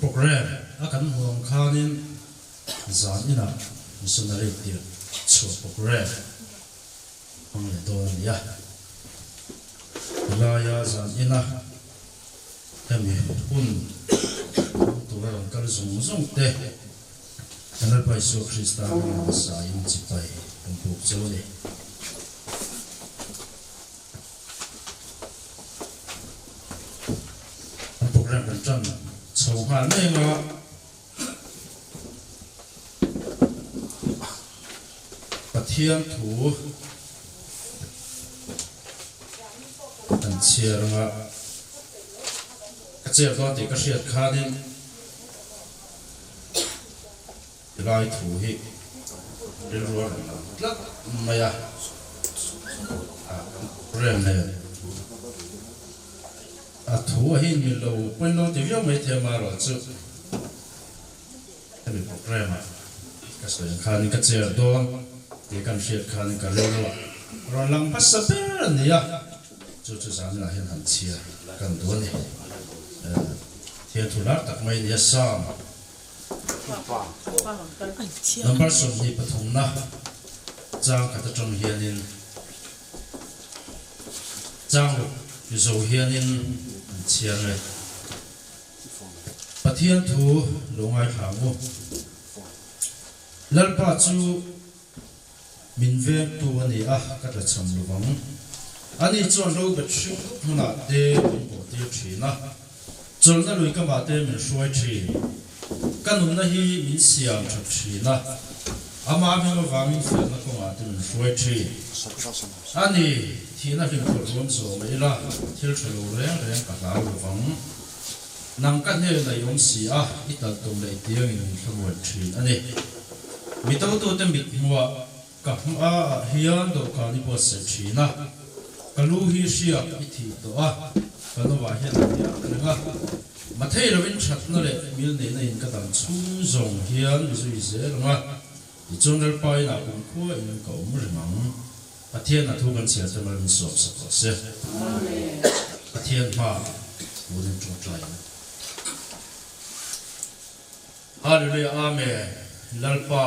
Program a kan hmuh ang khanin zan inah missionary tirh chhuah program hmang leh dawn a ni a. Tilaia zan ina hemi hun hmang tura rawn kal zawng zawng te kan Lalpa Isua Krista hmingin hmasain chipai kan puk cheu a ni. An program kan tan chho nghal mai anga Pathian thu kan chhiar anga ka chair dawn tih ka hriat khanin Tilai thu hi rilru a rawn lang tlat mai a, rem nen a thu a hi mil lo pawn lo ti viau mai thei amaherawh chu hemi program ah ka sawi ang khanin ka chair dawn tih kan hriat khanin ka rilru a rawn lang hmasa ber a ni a, chu chu zanah hian han chhiar kan duh a ni. Thianthu lar tak mai a ni a, Psalm. Number 23 na chang khat atang hianin chang ruk zo hianin an chhiar nge. Pathian thu lo ngaithla ang u. Lalpa chu min vengtu a ni a, ka tla cham lovang. Ani chuan ro bet hring dup hmunah te min bawhtir thin a, chawlhna lui kamah te min hruai thin. Ka nunna hi min siam that thin a, amah hming avangin felna kawngah te min hruai thin. Ani, thihna hlimhlawh ruam zawh mai ila, thil tha lo reng reng ka hlau lovang. Nang ka hnenah i awm si a, i tal tum leh i tiangin min thlamuan thin a ni. Mi totute mit hmuah ka hmaah hian dawhkan i buatsaih thin a, ka lu hi hriak i thih tawh a, ka novah hian a hniak reng a. Mathei lovin thatna leh mil neihna in ka dam chhung zawng hian mi zui zel ang a, tichuan Lalpa inah kumkhua in ka awm reng ang. Pathian a thu kan chhiar te mal min sawm sak rawh se. Pathian hma turin tawngtai ang. Hallelujah Amen Lalpa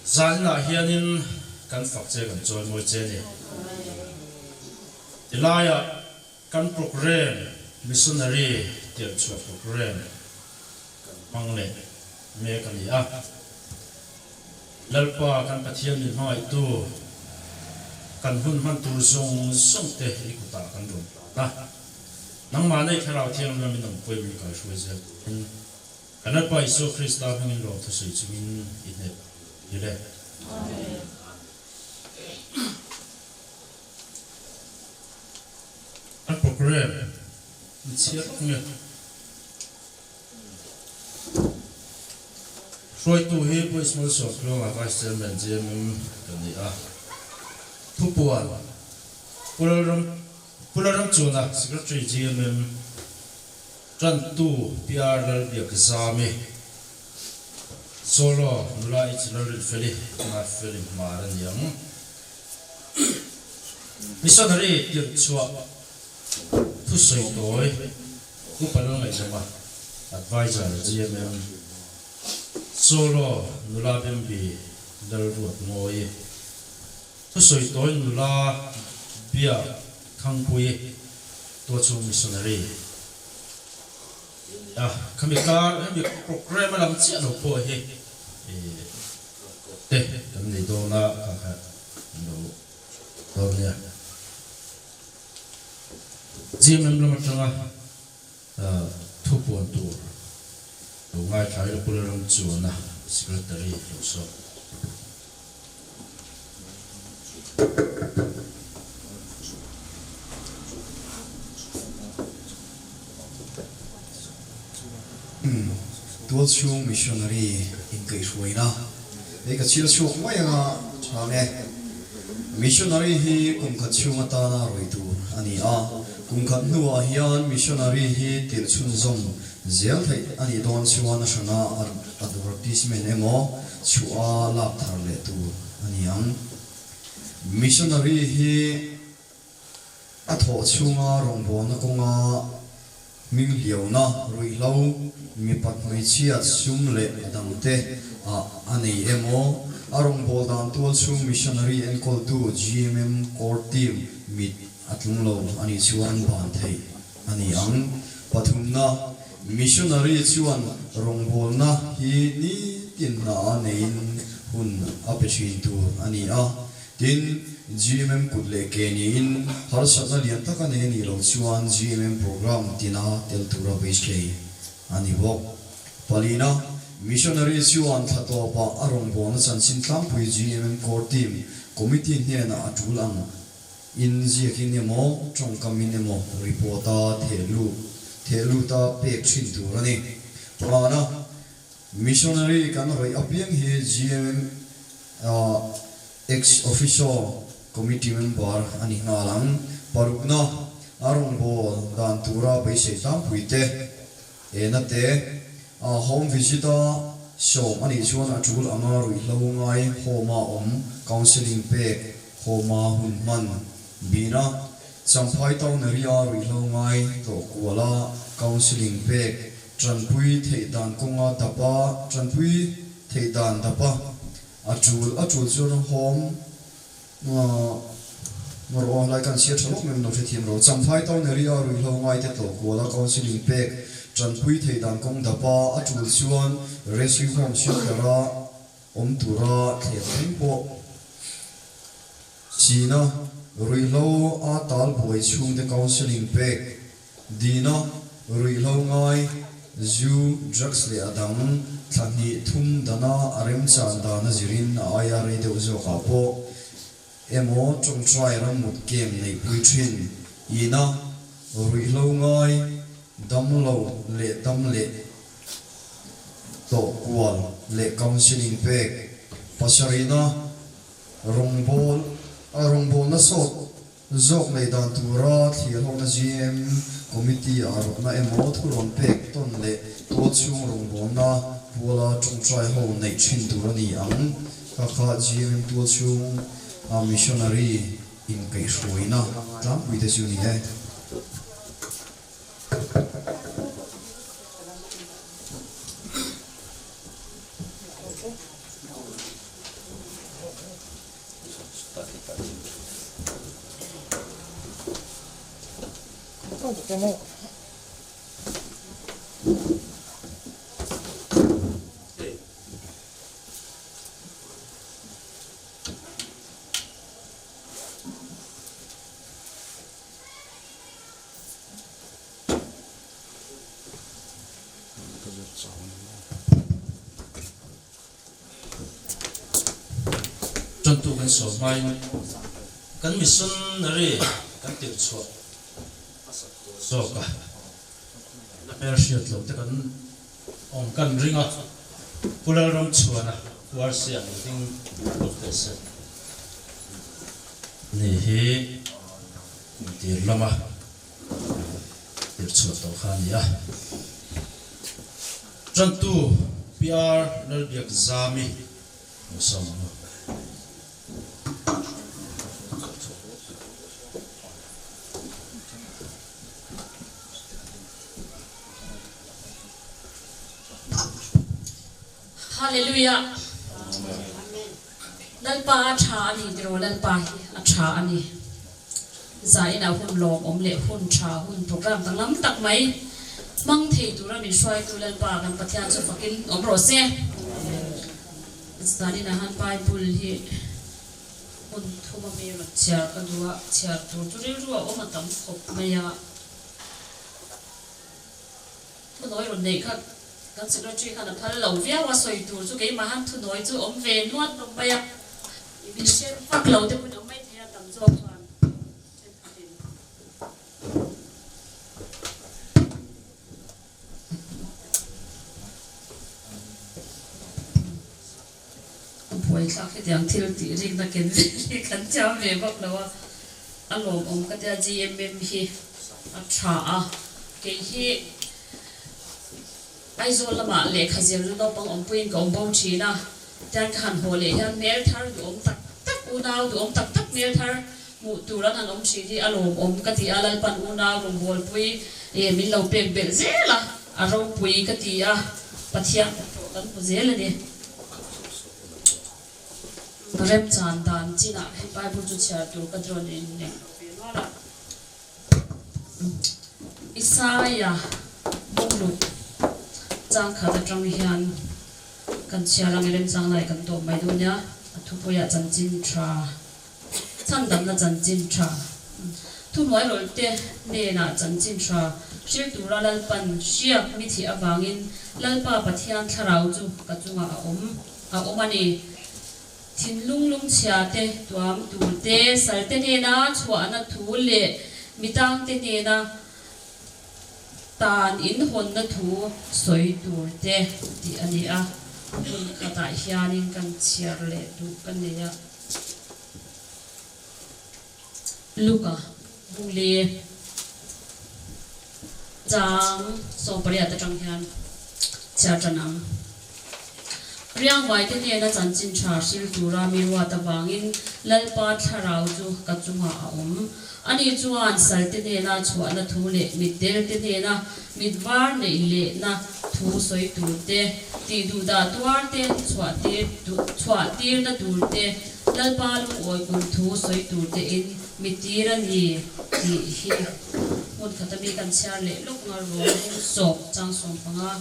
zaninah hianin kan fak che kan chawimawi che ni. Tilaiah kan program missionary tirhchhuah program kan hmang leh mek a ni a. Lalpa kan Pathian min hmangaihtu, kan hun hman tur zawng zawng te i kutah kan rawn hlan a. Nangmah nei Thlarau Thianghlim min awmpui min kaihruai zel turin kan Lalpa Isua Krista hmingin lawm thusawi chungin i hnep ang le. Amen. An program in chhiar tak nge? Hruaitu hi Pu Ismail Sawmtluanga Vice Chairman GMM ka ni a. Thupuan, Pu Lalram Pu Lalramchuna Secretary GMM, Tantu PR Lalbiakzami, Solo Nula H Lalrinfeli Mafeli Hmar a ni ang. Missionary tirhchhuah thusawi tawi Upa Lalngaihzawma, Adviser GMM, Solo Nula Bembi Lalruatmawii, thusawi tawi nula Biak Thangpuii Tuachhung Missionary a ni a. Khami kar hemi programme a lam chiah lo pawh hi te kan nei dawn a, kha kha kan lo dawn nia. GMM lam atanga thupuan tur lo ngaithla ila Pu Lalramchuana Secretary lo sawm. Tualchhung Missionary inkaihhruaina hei ka chhiar chhuak mai anga chhang e. Missionary hi kum khat chhung atana rawi tur a ni a, kum khat hnuah hian missionary hi tirh chhunzawm zel theih a nih dawn chuan a hrana advertisement emaw chhuah a lak thar leh tur a ni ang. Missionary hi a thawh chhunga rawngbawlna kawnga. Hming hliauna, ruihhlo, mipat hmeichhia sum leh a dangte ah a nei emaw, a rawngbâwl dan tualchhung missionary enkawltu GMM Core Team mit a tlung lo a nih chuan ban theih a ni ang. Pathumna, missionary chuan rawngbâwlna hi nitin hna a neiin hun a pe ṭhin tur a ni a. Tin, GMM kut leh ke niin harsatna lian tak a nei a nih loh chuan GMM program tina tel tura beisei a ni bawk. Palina, Missionary chuan thla tawpah a rawngbawlna chanchin tlangpui GMM Core Team Committee hnenah a tul ang in ziakin emaw tawngkamin emaw report a thehlut thehlut a pek thin tur a ni. Pangana, Missionary kan rawih apiang hi GMM Ex Officio Committee member a ni nghal ang. Parukna, a rawngbâwl dan tura beisei tlangpui te, ena te, a home visit a sawm a nih chuan a tul anga ruihhlo ngai home-a awm counselling pek home-a hun hman bina Champhai Town area ruihhlo ngai tlawh kuala counselling pek Tanpui theih dan kawnga dap a, tanpui theih dan dap a, a tul a tul chuan hawm rawh a, lai kan chhiar tha lawk mai lo hrethiam lo. Champhai Town area ruihhlo ngaite tlawh kuala counselling pek tanpui theih dan kawng dap a, a tul chuan rescue home shelter a awm tura thlep thleng pawh china ruihhlo a tal buai chhungte counselling pek Dina, ruihhlo ngai, zu, drugs leh a dang, thla hnih thum dana a remchan dan a zirin a aia rei deuh zawkah pawh emaw tawngtai rammut kem neihpui thin. Ina, ruihhlo ngai, damlo leh dam leh tawh kual leh counselling pek. Pasarihna, rawngbâwl, rawngbâwlna sawt Zawk nei dan tura thlir hona GM Committee ah rawtna emaw thurawn pek tawn leh tual chhung rawngbawlna puala tawngtai ho neih thin tur a ni ang. Kha kha GMM tual chhung a missionary inkaihhruaina tlangpui te chu ni e. Tantu kan sawm hmain kan missionary kan tirh chhuah hmasak tur zawk a, la hmelhriat lo te kan awm kan ring a, Pu Lalramchhuana QRC ang ding lut teh se. Ni hi kum tir lama tirh chhuah tawh kha a ni a. Tantu PR Lalbiakzami Hmuhsawm ang u. Hallelujah Lalpa a tha a ni tiraw Lalpa hi a tha a ni Zain ah hun lawmawm leh hun tha hun program danglam tak mai hmang thei tura min hruaitu Lalpa kan Pathian chu fakin awm rawh se. Zanin ah han Bible hi hun thum a mi rawn chhiar ka duh a, chhiar tur chu rilru a awm a tam khawp mai a. Thunawi rawn neih kha kan secretary khan a phal lo viau a, sawi tur chu keimah han thunawi chu awm ve nuat hlawm mai a, i min hre vak lo te pawhin awm mai thei a, tam zawk chuan thenkhatin. A buaithlak hetiang thil tih rikna ken ve hi kan thiam ve vak lo a, a lawmawm ka tia GMM hi a tha a, kei hi Aizawl lamah lehkha zirna naupang awmpuiin ka awm bo thin a, tian ka han haw leh hian hmel thar duhawm tak tak, unau duhawm tak tak hmel thar. Hmuh tur an han awm thin hi a lawmawm ka ti a, Lalpan unau rawngbawlpui min lo pek belh zel a, a ropui ka ti a, Pathian hnathawh kan hmu zel a ni. Remchan dan chinah hei Bible chu chhiar tur ka drawn in nei lo ve nual a. Isaia bungruk chang khat atang hian kan chhiar ang i remchang lai kan tawp mai dawn nia, a thupuiah chanchin tha. Chhandamna chanchin tha. Thuhnuairawlhte hnenah chanchin tha hril tura Lalpan hriak mi thih avangin Lalpa Pathian thlarau chu ka chungah a awm a awm a ni. Thinlung lungchhia te tuam tur te, salte hnena chhuahna thu leh mitangte hnena tan inhawnna thu sawi tur te tih a ni a. Hmun khatah hianin kan chhiar leh duh ka nei a. Luka buli chang 18 atang hian chhiar tan ang. Riangvaite hnena chanchin tha hril tura mi ruat avangin Lalpa thlarau chu ka chungah a awm. Ani chuan salte hnena chhuahna thu leh mitdelte hnena mit var neih lehna thu sawi tur te, tih duhdah tuar te, chhuah tirna tur te, Lalpa lungawi kum thu sawi tur tein mi tir a ni tih hi hmun khata mi kan chhiar leh lawk nga rawng bung sawp chang 15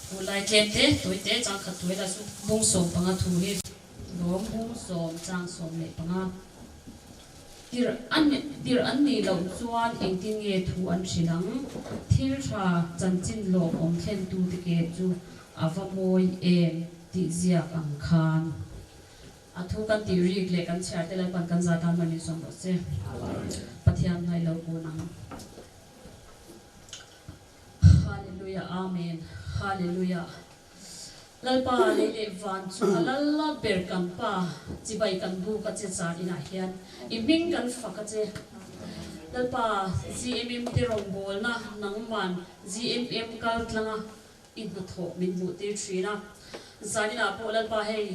thu lai tlem te tawi te chang khat tuai la chu bung 15 thu hi rawng bung sawm chang 15. Tirh tirh an nih loh chuan engtin nge thu an hrilh ang? Thil tha chanchin lawmawm thlentute ke chu a va mawi em tih ziak ang khan a thu kan tih rik leh kan chhiar te Lalpan kan za tan mai min sawm rawh se. Pathian hnai lo kun ang. Hallelujah Amen Hallelujah. Lalpa lei leh van chu a lal la ber kan pa chibai kan buk a che zan inah hian i hming kan fak a che. Lalpa GMM te rawngbawlna nangman GMM kal tlanga i hnathawh min hmuh tir thin a. Zan inah pawh Lalpa hei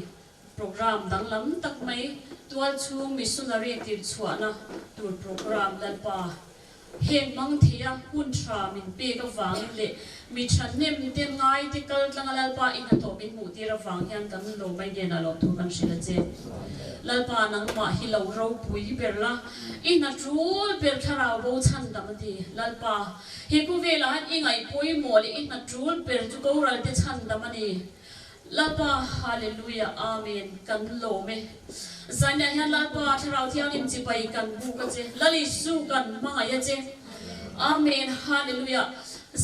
program danglam tak mai tualchhung missionary tirchhuahna tur program Lalpa Heng mang theia hun tha min pek avangin leh mi thahnem te ngai te kal tlanga Lalpa i hnathawh min hmuh tir avang hian kan lawm ai hnenah lawmthu kan hrilh a che. Lalpa nangmah hi lo ropui ber la, i hna tul ber thlarau bo chhandam a ti. Lalpa, he khawvelah hian i ngaih pawimawh leh i hna tul ber chu boral te chhandam a ni. Lalpa Hallelujah Amen kan lawm e. Zainah hian Lalpa Thlarau Thianghlim chibai kan buk a che, Lal Isu kan hmangaih a che. Amen Hallelujah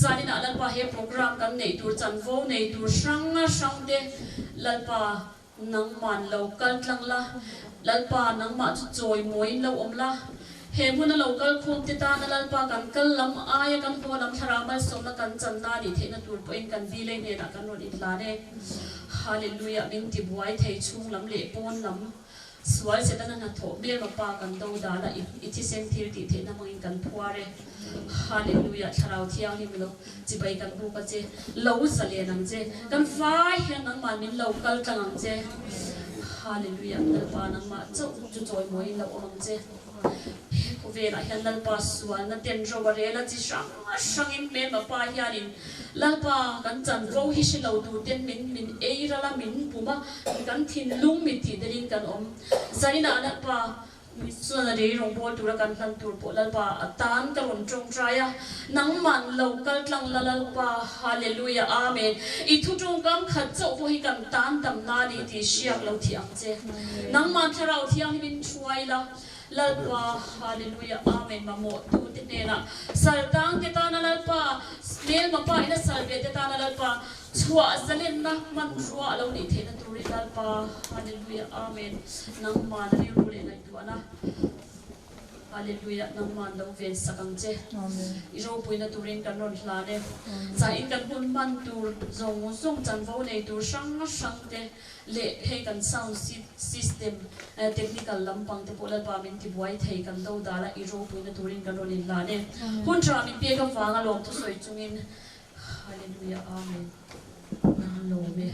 Zaninah Lalpa he program kan neih tur chanvo nei tur hrang hrang te Lalpa nangman lo kal tlang la, Lalpa nangmah chu chawi mawiin lo awm la. He hmuna lo kal khawm te tana Lalpa kan kal lam aia kan haw lam thlarau malsawmna kan channa nih theihna tur pawhin kan dilei hnenah kan rawn inhlan e. Hallelujah min ti buai thei chhung lam leh pawn lam sual Setana hnathawh hmelma pa kan do dana i thisen thil tih theihna hmangin kan phuar e. Hallelujah thlarau thianghlim lo chibai kan buk a che lo zalen ang che kan vai hian nangmah min lo kal tlang ang che. Hallelujah Lalpa nangmah chauh chu chawimawiin lo awm ang che. He khawvelah hian Lalpa sualna ten ro a rel a, chi hrang hrangin hmelma pa hianin Lalpa kan chanvo hi hre lo tur ten min min ei ral a, min pum a, kan thinlung mit tih delin kan awm. Zaninah Lalpa chuan a rei rawngbâwl tura kan hlan tur pawh Lalpa a tan ka rawn tawngtai a, nangman lo kal tlang la Lalpa, Hallelujah, Amen. I thu tawngkam khat chauh pawh hi kan tan damna a ni tih hriak lo thih ang che. Nangmah Thlarau Thianghlimin thuai la, Lalpa, Hallelujah, Amen, mamawh tu te hnenah, sal tang te tana Lalpa, hmelma pa ina sal ve te tana Lalpa, chhuah zalenna hmanrua a lo nih theihna turin Lalpa, Hallelujah, Amen, nangmahna rilru leh ngaihtuahna. Hallelujah nangman lo ven sak ang che. I ropuina turin kan rawn hlan e. Chain kan hun hman tur zawng zawng chanvo nei tur hrang hrang te leh hei kan sound system technical lampang te pawh Lalpa min ti buai thei kan do dal a i ropuina turin kan rawn inhlan e. Hun tha min pek avanga lawmthu sawi chungin Hallelujah Amen kan lawm e.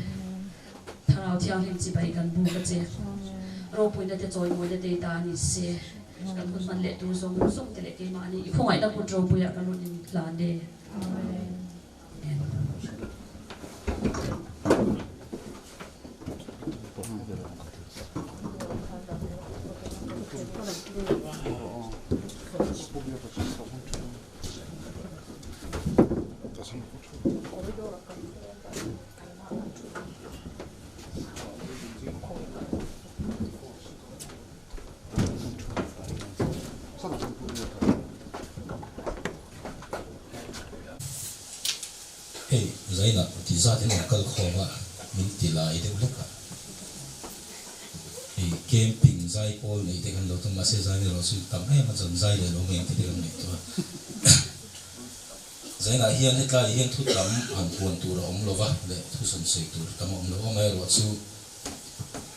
Thlarau Thianghlim chibai kan buk a che. Ropuina te chawimawina te i ta a ni se. Kan hun hman leh tur zawng zawng te leh keimahni i khawngaihna kut ropuiah kan rawn inhlan e. Amen. Hei Zaina ti zat in rawn kal khawm a, min ti lai deuh hlek a. Hei camping zai pawl neih te kan lo tum mahse zai ni rawh chu tam em a chuan zai leh lo mai ang tih te kan ngaihtuah a. Zainah hian hetlai hian thu tam han puan tur a awm lo va leh thu sawn sawi tur tam a awm lo amaherawh chu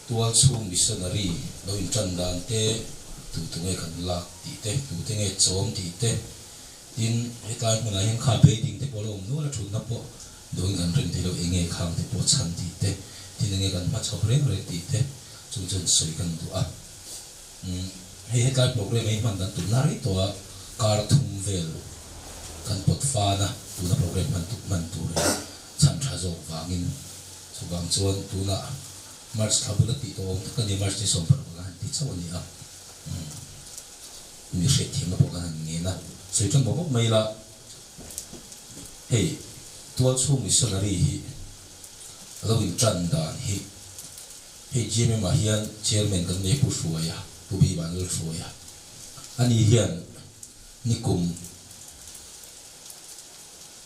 tual chhung missionary lo intan dan te, tu tu nge kan lak tih te, tu te nge chawm tih te, tin hetlai hmunah hian kha building te pawh a lo awm nual a thutna pawh duhin kan rem thei lo eng nge khang te pawh chhan tih te, tin eng nge kan hmachhawp reng reng tih te chung chuan sawi kan duh a. Umm hei hetlai program hi hman kan tum na rei tawh a, kar thum vel kan pawt fan a, tuna program hman tuk hman tur hi chhan tha zawk vangin chuvang chuan tunah March thla bula tih tawh awm tak a ni, March ni 16 kan han ti chauh a ni a, umm mi hriatthiamna pawh kan han ngen a, sawi tan bawk bawk mai ila hei tualchhung missionary hi a lo intan dan hi. Hei GMM ah hian Chairman kan nei Pu Hruaia, Pu Biban Lalhruaia. Ani hian nikum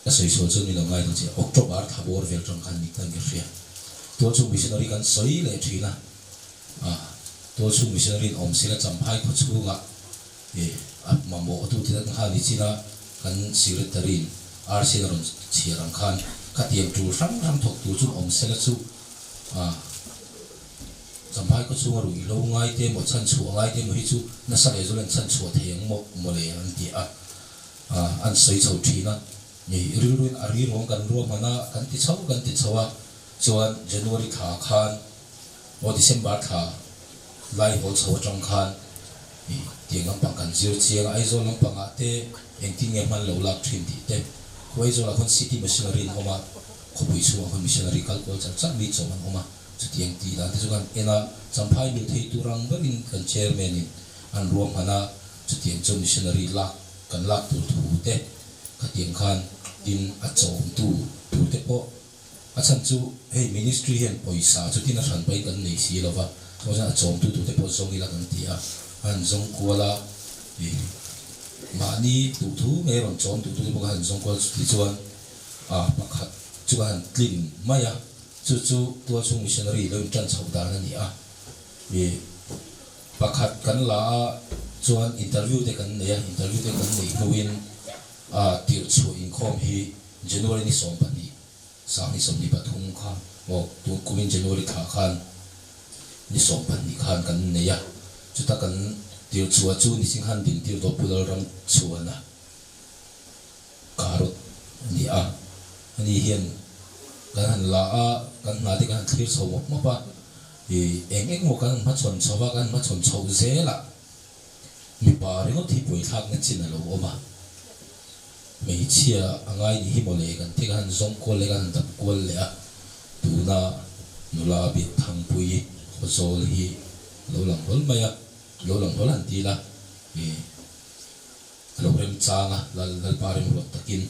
ka sawi sual chuan min lo ngai dawn che, October thla bawr vel tang khan nik tan ka hria. Tualchhung missionary kan sawi leh thin a, ah tualchhung missionary in awm sila Champhai khaw chhungah eh a mamawh tu te kha ni chin a, kan secretary in RC a rawn chhiar ang khan khatiang tul hrang hrang thawk tur chu awm sela chu A, Champhai khaw chhunga ruih hlo ngai te emaw chhan chhuah ngai te emaw hi chu nasa leh zual an chhan chhuah thei ang maw mawle an ti a, a an sawi chho thin a, mi rilruin a ri ruang kan ruahman a, kan ti chho kan ti chho a, chuan January thla khan aw December thla lai haw chho atang khan i tiang lampang kan zir chiang a, Aizawl lampangah te engtin nge hman lo lak thin tih te, khu Aizawlah khawn City Machinery an awm a, Khawpui chhungah khawn missionary kal kual char char mi chawm an awm a, chutiang tih dan te chu kan en a, Champhai mil thei tur ang berin kan chairman in an ruahman a, chutiang chu missionary lak kan lak tur thu te khatiang khan tin a chawm tu tur te pawh a chhan chu hei ministry hian pawisa chu tin a hran pahin kan nei si lo va, chuan chuan a chawm tu tur te pawh zawng ila kan ti a, an zawng kual a, ih mahni duhthu ngei rawn chawm duh tu te pawh kha an zawng kual chuti chuan. A pakhat chu ka han tlin mai a, chu chu tualchhung missionary lo intan chhoh dan a ni a. I pakhat kan la a chuan interview te kan nei a, interview te kan neih hnuin a tirh chhuah inkhawm hi January ni 12, 2023 kha aw tun kumin January thla khan ni 12 khan kan nei a, chuta kan tirh chhuah chu Nisinghan dintir dawt Pu Lalramchhuana. Karut a ni a, ani hian kan han la a, kan hna te kan han thlir chho mawp mawp a, ih eng eng maw kan han hmachhawn chho a, kan han hmachhawn chhoh zel a, mipa ringawt hi buaithlakna chin a lo awm a, hmeichhia a ngai ni hi mawle kan ti kan han zawng kual leh kan han dap kual leh a, tuna nula Biakthangpui Khawzawl hi lo lang hlawl mai a, lo lang hlawl han ti ila, ih. A lo remchang a, Lal Lalpa remruat takin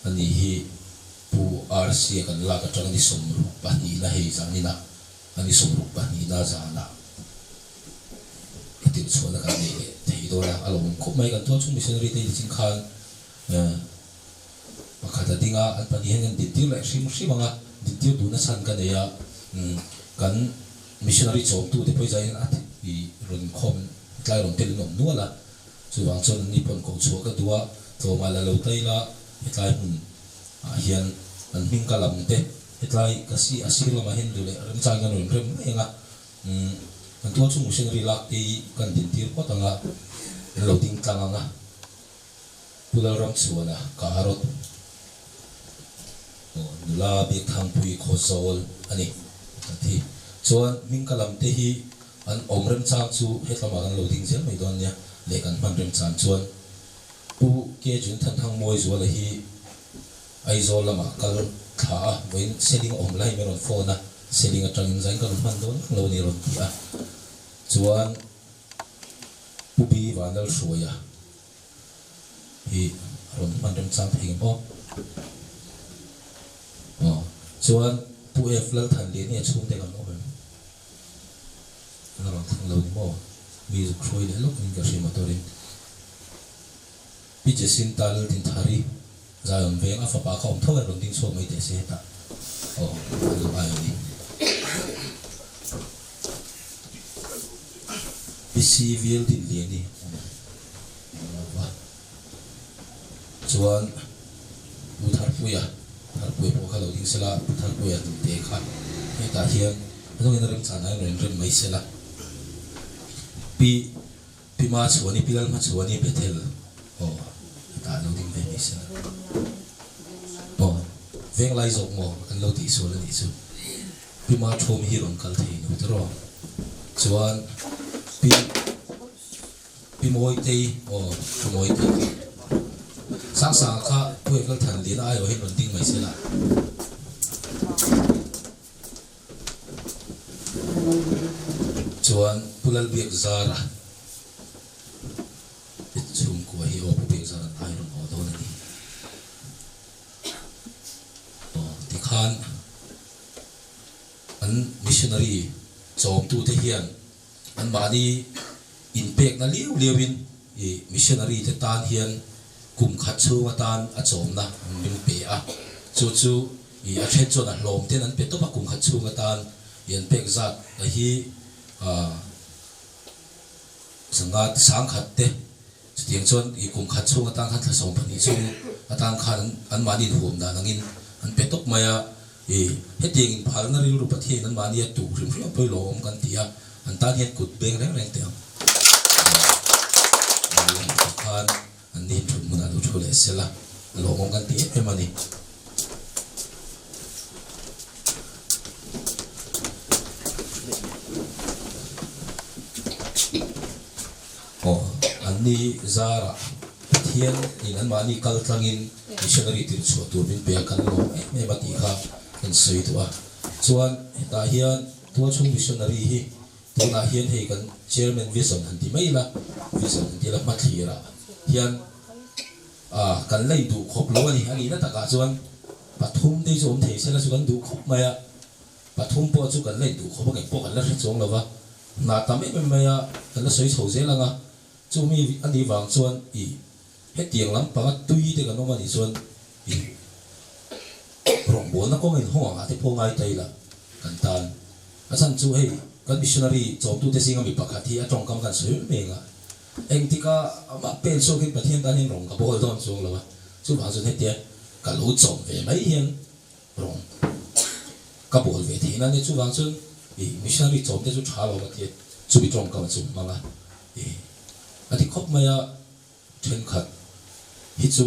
a ni hi Pu RC a kan lak atang a ni 62 na hei zanina a ni 62 na zanah ka tirh chhuahna kan nei leh thei dawn a, a lo awm khawp mai. Kan tual chhung missionary te nichin khan pakhat a ding a, an pahnih hian kan dintir leh hrim hrim ang a, dintir duhna chhan ka nei a, kan missionary chawmtute pawh hi zanin a rawn khawm tlai rawn tel in awm nual a. Chuvang chuan anni pawn koh chhuah ka duh a, tlawmah la lo tai la, hetlai hmun ah hian an hming ka lam te, hetlai ka si a sir lamah hian duh leh remchang kan rawn rem mai ang a, umm kan tual chhung missionary lak te hi kan din tir phawt ang a, an lo ding tlang ang a, Pu Lalramchhuana ka rawt aw nula Biakthangpui Khawzawl a ni ka ti. Chuan hming ka lam te hi. An awm remchang chu hetlama kan lo ding zel mai dawn nia leh kan hman remchang chuan Pu K Jonathan Thangmawizuala hi Aizawl lamah kal thla a, vawiin Seling awm lai min rawn phone a, Seling atangin zain ka rawn hman dawn vek lo a ni a rawn ti a, chuan Pu B Vanlalhruaia hi a rawn hman remchang thei ngem aw. Aw, chuan Pu F Lalthanliani a chhungte kan awm em? An rawn thleng lo ni maw? Mi zuk hruai leh lawk in ka hria motor in. Pi Jacinta Laldinthari Zion veng a fapa kha awm tho e rawn ding chhuak mai teh se hetah aw an lo ai awm in. Pi Civil Dinliani awm awm lo va chuan Pu Tharpuia Tharpuia pawh kha lo ding sela Pu Tharpuia hnute kha hetah hian a hnungin a remchana in rawn rem mai sela Pi Pi Machhuani, Pi Lalhmachhuani, Bethel, aw, hetah lo ding ve mai sela. Aw, Venglai zawk maw an lo tih sual a nih chu. Pi Mathawm hi rawn kal thei lo tiraw. Chuan Pi Pi Mawitei, aw, Pi Mawitei kha. Sangsanga kha Pu Evel Thanliana aiawh hian rawn ding mai sela. Chuan Pu Lalbiakzara te chhungkua hi aw Pu Biakzara an ai rawn aw dawn a ni. Aw tikhan an missionary chawmtute hian anmahni inpekna liau liauin i missionary te tan hian kum khat chhung atan a chawmna an ring pe a, chu chu i a then chuan a hlawm ten an pe tawp a kum khat chhung atan i an pek zat a hi sanga sangkhat te chutiang chuan i kum khat chhung atan khan thla 12 chhung atan khan anmahni inhuam dan angin an pe tawp mai a. I hetiang inphalna rilru Pathian an mahni a tuh hrim hrim a pawi lo awm kan ti a, an tan hian kut beng reng reng teh ang. Khan an ni thut hmunah lo thu leh sela a lawmawm kan ti em em a ni. Aw, an ni zarah Pathian in an mahni kal tlangin Missionary tir chhuah tur min pe a kan lawm em em a tih kha kan sawi duh a. Chuan hetah hian tualchhung missionary hi tunah hian hei kan chairman vision han ti mai ila, vision han ti ila hmathlir ah hian ah kan la induh khawp lo a ni. A nihna takah chuan pathum te hi chu awm thei sela chu kan duh khawp mai a, pathum pawh chu kan la induh khawp a ngei pawh kan la hre chuang lo va, hna tam em em mai a kan la sawi chho zel ang a, chumi a nih vang chuan ih Hetiang lampanga tui te kan awm a nih chuan i rawngbawlna kawng inhawng angah te pawh ngai ta ila kan tan. A chhan chu hei kan missionary chawmtute zinga mi pakhat hi a tawngkam kan sawi reng a, engtika amah pen chhuakin Pathian tan hian rawng ka bawl dawn chuang lo a, chuvang chuan hetia ka lo chawm ve mai hian rawng ka bawl ve theih nan e, chuvang chuan i missionary chawmte chu tha lo a tia chumi tawngkam a chu hmang a, i a ti khawp mai a. Thenkhat hi chu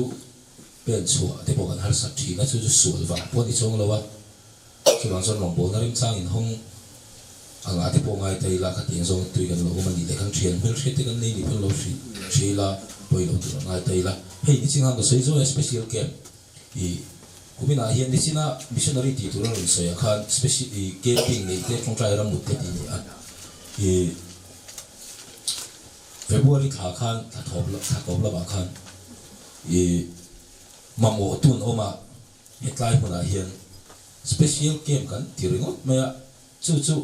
pen chhuah te pawh kan harsat thin a, chu chu sual vang pawh a ni chuang lo a, chuvang chuan rawngbawlna remchang inhawng angah te pawh ngai ta ila khatiang zawng tui kan lo awm a nih leh kan thian hmelhriat te kan nei ni pawn lo hrilh hre ila pawi lo tur a ngai ta ila. Hei nichin khan ka sawi zuai a special camp i kuminah hian nichina missionary tih tur a rawn sawi ah khan special i camping neih te tawngtai ramut te tih a ni a i. February thla khan thla thawp thla tawp lamah khan i mamawh tun awm a, hetlai hmunah hian special camp kan ti ringawt mai a, chu chu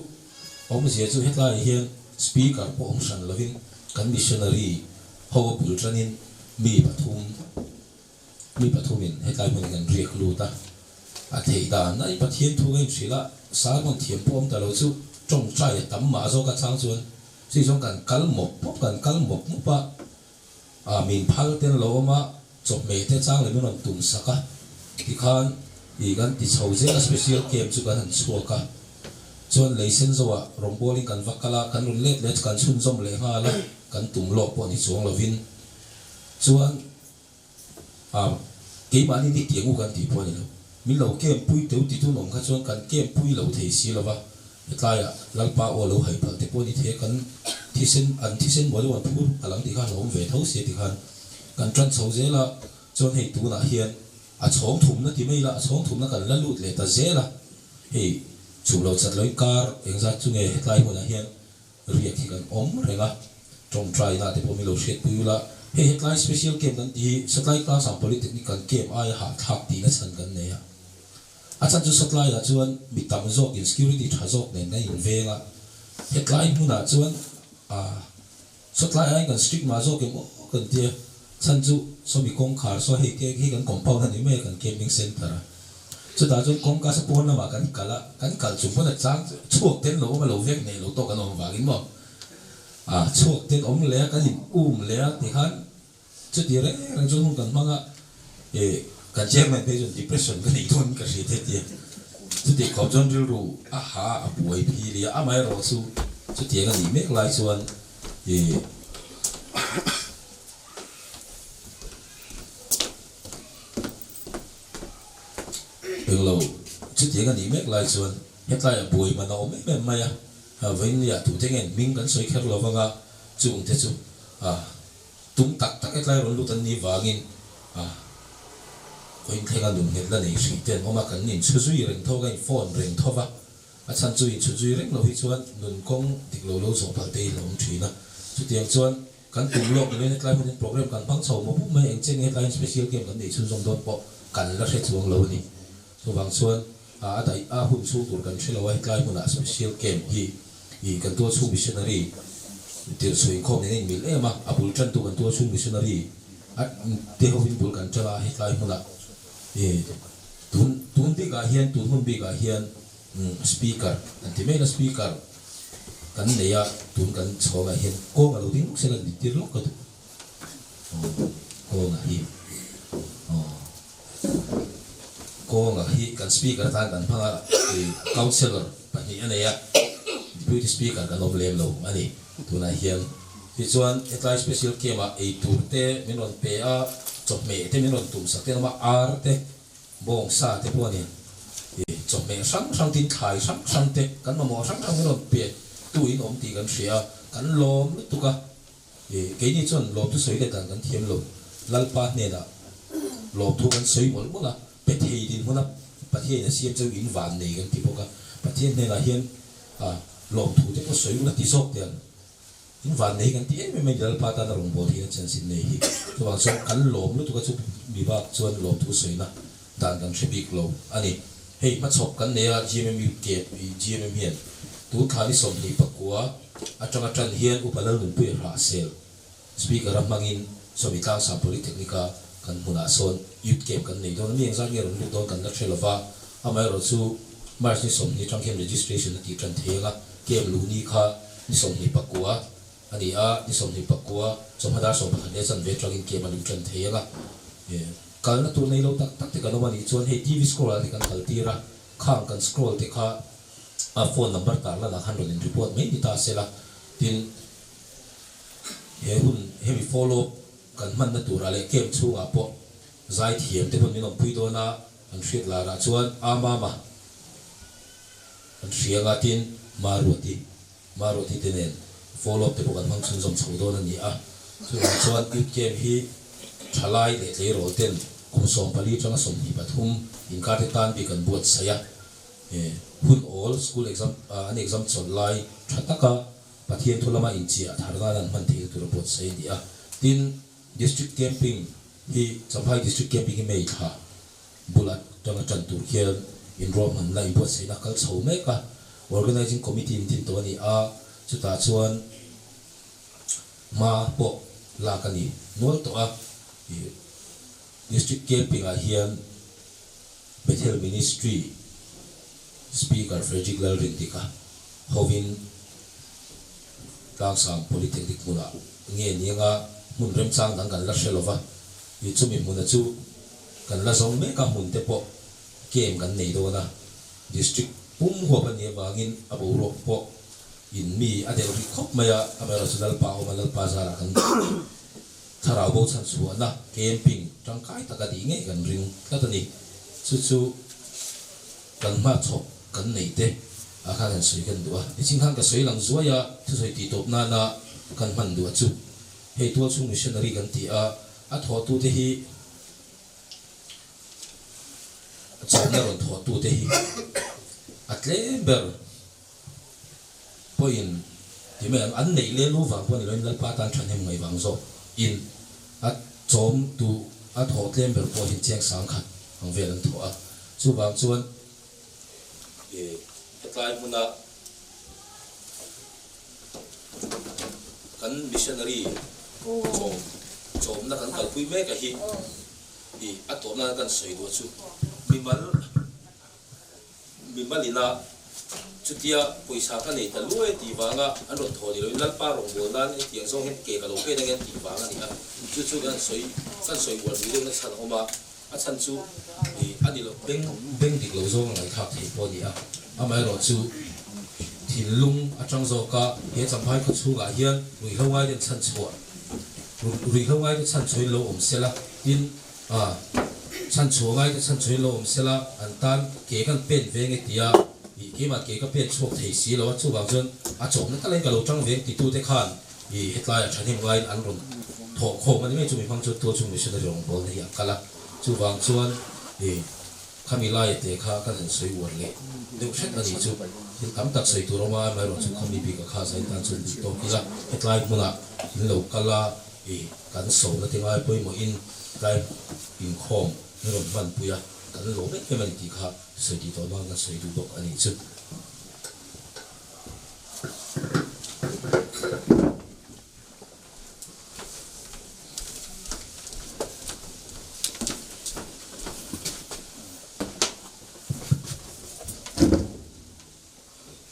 awmzia chu hetlaiah hian speaker pawh awm hran lovin kan missionary ho a bul tanin mi pathum mi pathumin hetlai hmun hi kan riak lut a, a theih dan a i Pathian thu ka inhrilh a, sermon thiam pawh awm ta lo chu tawngtai a tam mah zawk a chang chuan Chei zawng kan kal mawp mawp, kan kal mawp mawp a, ah min phal te an lo awm a, chawhmeh te chang leh min rawn tum sak a, tikhan ih kan ti chho zel a, special camp chu kan han chhuak a, chuan lei sen zo ah rawngbawlin kan va kal a, kan rawn let leh kan chhunzawm leh nghal a, kan tum lawk pawh ni chuang lovin chuan ah keimahni ni tiang u kan tih pawh a ni lo, min lo camp pui teu ti tun awm kha chuan kan camp pui lo thei si lo va. Hetlaiah Lalpa aw lo hai palh te pawh ni thei a, kan thisen, an thisen mawi lo an phur palh ang tih kha hlauhawm ve tho sia tikhan kan tan chho zel a, chuan hei tunah hian a chhawng thumna ti mai ila, a chhawng thumna kan la lut leh ta zel a, hei chhum lo chat loin kar engzat chu nge hetlai hmunah hian riak hi kan awm reng a, tawngtaina te pawh min lo hriatpui ula, hei hetlai special camp kan tih hi Satlai Tlangsang Polytechnic kan camp aia hahthlak tihna chhan kan nei a. A chhan chu satlaiah chuan mi tam zawkin security tha zawk nen kan inveng a, hetlai hmunah chuan ah satlai aiin kan strict mah zawk em aw kan tia, chhan chu sawmi kawngkhar saw hei te hi kan compound a ni mai a kan camping centre a, chutah chuan kawngka saw pawn lamah kan kal a, kan kal chung pawn a chang chhuak ten lo awm a lo vek nei lo tawk an awm vangin maw ah chhuak ten awm leh a kan in um leh a tikhan. Chuti reng reng chuan hun kan hmang a, eh kan chairman phei chuan depression ka neih dawn ka hria thei tia. Chuti khawp chuan rilru a ha a buai phili a, amaherawh chu chutiang a nih mek lai chuan eh englo chutiang a nih mek lai chuan hetlaiah buai man a awm em em mai a, vawiinliah tute nge hming kan sawi kher lo vang a, chungte chu ah. Tum tak tak hetlai rawn lut an nih vangin a kawinthleng a nun nghet la nei hrih te an awm a, kan inchhu zui reng tho, kan in phone reng tho va, a chhan chu inchhu zui reng lo hi chuan nun kawng dik lo lo zawh palh te hi a awm thin a. Chutiang chuan kan tum lawk ni mai hetlai hmunin program kan hmang chho mawp mawp mai, eng chen nge hetlaiin special camp kan neih chhunzawm dawn pawh kan la hre chuang lo a ni. Chuvang chuan a daih a hun chhung tur kan hre lo a, hetlai hmunah special camp hi ih kan tualchhung missionary tirh chhuah inkhawm nen a inmil em a, a bul tantu kan tualchhung missionary a te hovin bul kan tan a, hetlai hmunah ih tun tun bikah hian tun hun bikah hian speaker an ti mai la speaker kan nei a, tun kan chhawngah hian kawng a lo ding lawk se la an tir lawk ka duh. Kawnga hi aw Kawnga hi kan speaker atan kan hmang a, councillor pahnih a nei a, deputy speaker kan awm lem lo a ni tunah hian. Tichuan hetlai special camp ah ei tur te min rawn pe a, chawhmeh te min rawn tum sak te an awm a, ar te, bawng sa te pawh a ni. Chawhmeh hrang hrang tin thlai hrang hrang te kan mamawh hrang hrang min rawn pe tu in awm tih kan hria a, kan lawm lutuk a. Keini chuan lawmthu sawi leh dan kan thiam lo. Lalpa hnenah lawmthu kan sawi mawlh mawlh a, pe thei dinhmuna Pathianin a siam chu in van nei kan ti bawk a. Pathian hnenah hian lawmthu te pawh sawi ula ti zawk teh ang. In van nei kan ti em em mai Lalpa tana rawngbâwl hi a chansin nei hi. Chuvang chuan kan lawm lutuk a chu mi bak chuan lawmthu sawina dan kan hre bik lo a ni. Hei hmachhawp kan nei a GMMU camp GMM hian tun thla ni 24 atanga tan hian Upa Lalnunpuia hrah sel Speaker a hmangin Sawmi Tlangsam Polytechnic a kan hmunah sawn Youth Camp kan nei dawn a, mi engzat nge rawn lut dawn kan la hre lova, amaherawh chu March ni 20 atang hian registration a tih tan thei ang a, camp luh ni kha ni 29 a ni a, ni 29 chawhma dar 11 leh chanve atangin camp a luh tan thei ang a. Kalna tur nei lo tak tak te kan awm a nih chuan hei TV scroll ah te kan kal tir a, khang kan scroll te kha a phone number tar lan ah khan rawn in report mai ni ta se la, tin he hun hemi follow up kan hmanna tur ah leh camp chhung ah pawh zai thiam te pawn min awmpui dawn a, an hriat lar ah chuan a mama an hria anga tin Maruati Maruati te nen follow up te pawh kan hmang chhunzawm chho dawn a ni a. Chuvang chuan Youth Camp hi thalai leh tleirawl ten kum 14 atanga 23 inkar te tan bik an buatsaih a. Hun awl school exam an exam chawlh lai tha taka Pathian thu lama inchiah thar nan an hman theihna tur a buatsaih a ni a. Tin, District Camping hi Champhai District Camping hi May thla bul atanga tan tur khian inruahmanna inbuatsaihna a kal chho mek a, Organizing Committee in din tawh a ni a, chutah chuan hma pawh lak a ni nual tawh a. District Camping ah hian Bethel Ministry Speaker Frederick Lalrindika hovin Tlangsang Polytechnic hmunah nge nianga hmun remchang dang kan la hre lova, chumi hmuna chu Kan la zawng mek a hmun te pawh game kan nei dawn a, district pum huap a nih avangin a boruak pawh in mi a deuh rih khawp mai a, amaherawh chu Lalpa awm a, Lalpa zarah kan thlarau bo chhan chhuahna camping tangkai tak a tih ngei kan ring tlat a ni. Chu chu kan hmachhawp kan neih te. a khan han sawi kan duh a. Nichin khan ka sawi lang zuai a, thusawi tih tawp nana kan hman duh a chu hei tualchhung missionary kan ti a, a thawhtute hi chawmna rawn thawhtute hi a tlem ber pawhin ti mai ang, an neih leh lu vang pawh ni loin Lalpa tan thahnem ngaih vang zawk in a chawm duh a thawh tlem ber pawh hi chiang sang khat ang vel an thawh a, chuvang chuan hetlai hmuna kan missionary chawm chawmna kan kalpui mek a hi i a tawpna kan sawi duh chu mimal Mimal ina chutia pawisa ka nei ta luai tih vanga an rawn thaw ni loin Lalpa rawngbâwl nan hetiang zawng hian ke ka lo pên angen tih vang a ni a. Chu chu kan sawi kan sawi uar lui deuhna chhan a awm a, a chhan chu ih a ni lo. Beng beng dik lo zawng a ngaihthlak thei pawh a ni a, amaherawh chu thinlung atang zawka he Champhai khaw chhungah hian ruihhlo ngaiten chhan chhuah ruihhlo ngaite chhan chhuahin lo awm sela tin A, chhan chhuah ngai te chhan chhuahin lo awm sela, an tan ke kan pen ve nge tia, ih keimah ke ka pen chhuak thei si lo a, chuvang chuan a chawmna taleng ka lo tang ve ang titute khan ih hetlaiah thahnem ngaiin an rawn thawh khawm a ni mai, chumi hmang chuan tualchhung missionary rawngbawlna hi a kal a, chuvang chuan ih khami laia te kha kan han sawi uar leh deuh hret a ni chu, thil tam tak sawi tur awm a, amaherawhchu khami bikah kha zain tan chuan duh tawk ila, hetlai hmunah in lo kal a. I kan sawmna te ngai pawimawhin tlai inkhawm min rawn hmanpui a, kan lawm em em a ni tih kha sawi tih tawh nan kan sawi duh bawk a nih chu.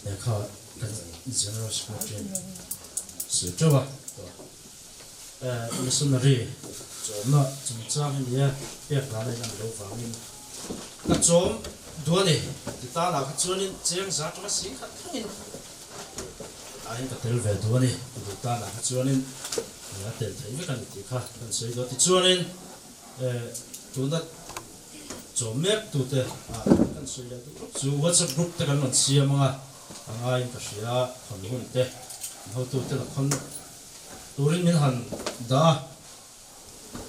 Lehkha kan General Secretary sawi teuh a, Missionary chawmna chungchang hi nia pek dan a inang loh vangin ka chawm duh a ni. Ti ta lah kha chuanin cheng za tanga sing khat thlengin ahin ka tel ve duh a ni. Ti duh ta lah kha chuanin a tel theih vek a ni tih kha kan sawi duh a. Tichuanin tuna Chawm mek tute ah kan sawi leh duh khawp chu WhatsApp group te kan rawn siam anga a ngaiin ka hria a, khawn hun te an hotute la khawn turin min han dah a,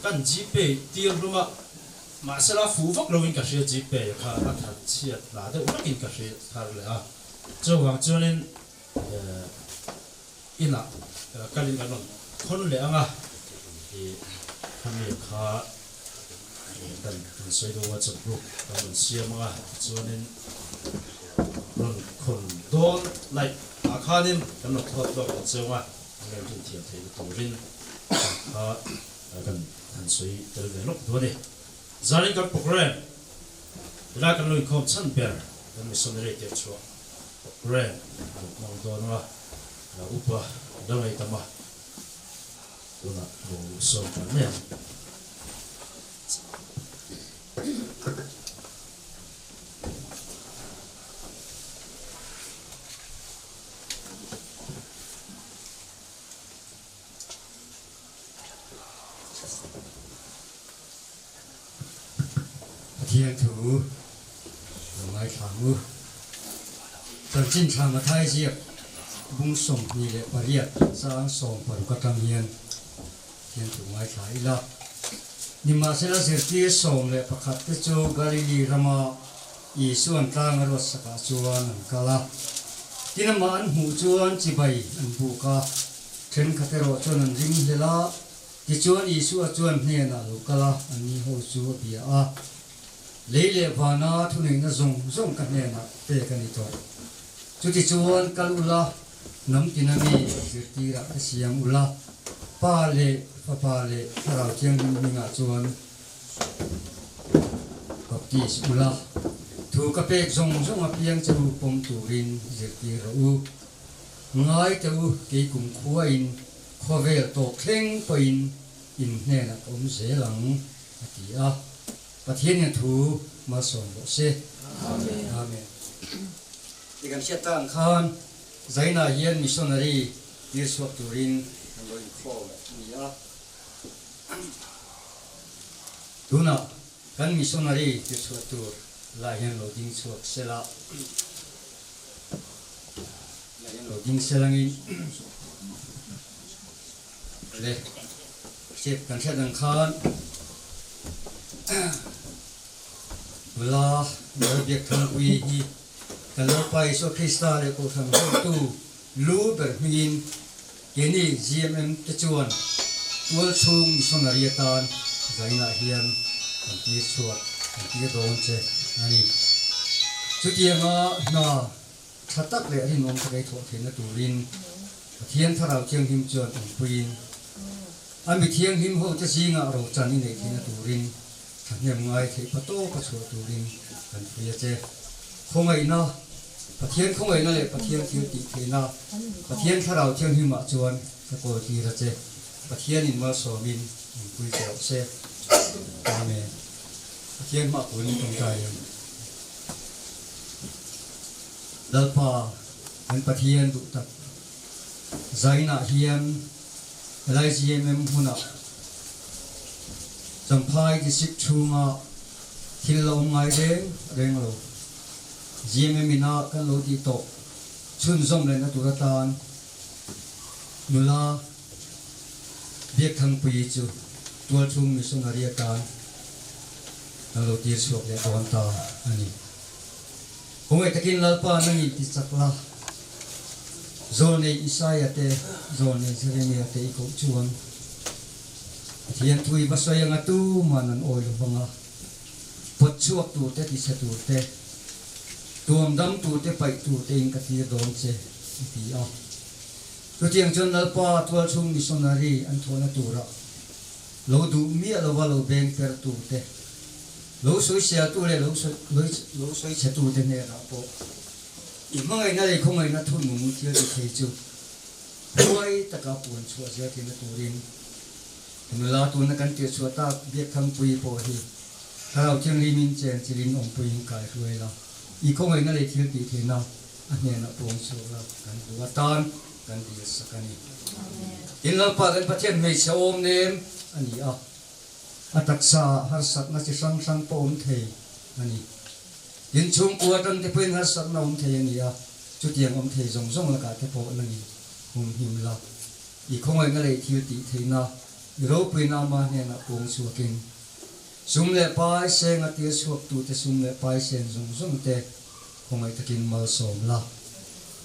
kan Gpay tir hlum a, mahsela fuh vak loin ka hria Gpay kha a that chhiat hla deuh vekin ka hria thar leh a, chuvang chuanin inah kalin kan rawn khawn leh ang a, ih khami kha kan kan sawi deuh WhatsApp group kan rawn siam ang a, tichuanin rawn khawn dawn laih ah khanin kan rawn thawt lawk ta cheu ang a, an rawn rin thiam theihna turin kha kan han sawi tel ve lawk duh a ni. Zanin kan programme helai kan lo inkhawm chhan ber kan missionary tirchhuah programme a lo hmang dawn ang a, Upa Dangei Tama tunah lo sawm tan mai ang. Pathian thu lo ngaithla ang u. Chanchin thla Mathai ziak bung 28 chang 60 atang hian Pathian thu ngaithla ila. Nimahsela zirtir 11 te chu Galili rama Isuan tlang a ruat sakah chuan an kal a. Tin amah an hmuh chuan chibai an buk a, thenkhat erawh chuan an ring hlel a. Tichuan Isua chuan hnenah lo kal a, anni ho chu a bia a, Lei leh vana thuneihna zawng zawng ka hnenah pek a ni tawh. Chutichuan kal ula, hnam tina mi zirtirah ka siam ula, Pa leh Fapa leh Thlarau Thianghlim hmingah chuan baptis ula, thu ka pek zawng zawng apiang chu pawm turin zirtir rawh u. Ngai teh u, kei kumkhuain Khawvel tawp thleng pawhin in hnenah ka awm zel ang, a ti a. Pathianin thu malsawm rawh se. Amen. Amen. Ti kan hriat tak ang khan Zaina hian missionary tir chhuak turin kan lo inkhawm a ni a. Tunah kan missionary tir chhuah tur lah hian lo ding chhuak sela. Lo ding selangin le hriat kan hriat ang khan nula Lalbiak Thangpuii hi kan Lalpa Isua Krista leh Kohhran hruaitu lu ber hmingin keini GMM te chuan tualchhung missionary atan zainah hian kan tir chhuak kan tir dawn che a ni. Chutianga hna Tha tak leh rinawm tak ei thawh theihna turin Pathian Thlarau Thianghlim chuan awmpuiin a mi thianghlim hote zingah rochan i neih theihna turin thahnem ngai theih pa tawpa chhuah turin kan pui a che. Khawngaihna, Pathian khawngaihna leh Pathian thil tih theihna Pathian Thlarau Thianghlimah chuan ka kawl tir a che. Pathianin malsawmin awmpui che rawh se. Amen. Pathian hmah punin tawngtai ang. Lalpa kan Pathian duh tak zainah hian helai GMM hmunah Champhai District chhunga thil la awm ngai reng reng lo. GMM ina kan lo tih tawh chhunzawm lehna tur atan nula Biakthangpuii chu tualchhung missionary atan kan lo tir chhuak leh dawn ta a ni. Khawngaih takin Lalpa nangin ti chak la, Zawlnei Isaia te, Zawlnei Jeremia te i koh chuan Pathian thu i va sawi anga tuman an awi lo vang a, pawt chhuak tur te, tichhe tur te, tuam dam tur te, paih tur te in ka tir dawn che, a ti a. Chutiang chuan Lalpa tualchhung missionary an thawhna turah lo duh miah lova lo beng per tu te, lo sawisel tu leh lo lo sawichhe tu te hnenah pawh i hmangaihna leh khawngaihna thunung thil ti thei chu huai taka puan chhuah zel theihna turin nula tuna kan tirhchhuah tak Biakthangpuii pawh hi Thlarau Thianghlimin chen chilin awmpuiin kai hruai la, i khawngaihna leh thil tih theihna A hnenah pawng chhuak la kan duh atan kan dil sak a ni. Tin, Lalpa kan Pathian hmeichhe awm nem a ni a, a taksa ah harsatna chi hrang hrang pawh awm thei a ni. Tin, chhungkua atang te pawhin harsatna awm thei a ni a, chutiang awm thei zawng zawng lakah te pawh nangin humhim la, i khawngaihna leh thil tih theihna, i ropuina ama hnenah pawng chhuakin, sum leh pai seng a tir chhuaktute sum leh pai sen zawng zawng te, Khawngaih takin malsawm la.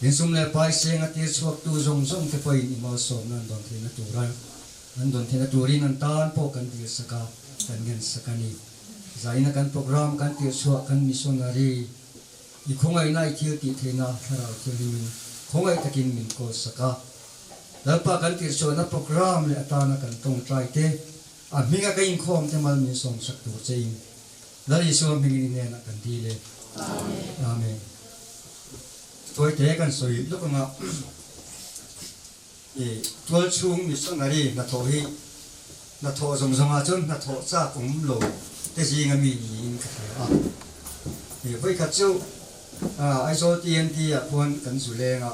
In sum leh pai seng a tir chhuaktu zawng zawng te pawhin i malsawmna an dawn theihna tura an dawn theihna turin an tan pawh kan dil sak a, kan ngen sak a ni. Zaina kan program kan tir chhuah kan missionary i khawngaihna i thil tih theihna thlarau thianghlimin khawngaih takin min kawl sak a. Lalpa kan tir chhuahna program leh atana kan tawngtai te, a hminga ka inkhawm te mal min sawm sak tur che in Lal Isua hmingin i hnenah kan dil e. Amen. Tuaite kan sawi lawk anga i tualchhung missionary hnathawh hi hnathawh zawng zawngah chuan hnathawh chak awm lo te zinga mi niin ka hria a. I vawikhat chu Aizawl TNT ah khuan kan zu leng a,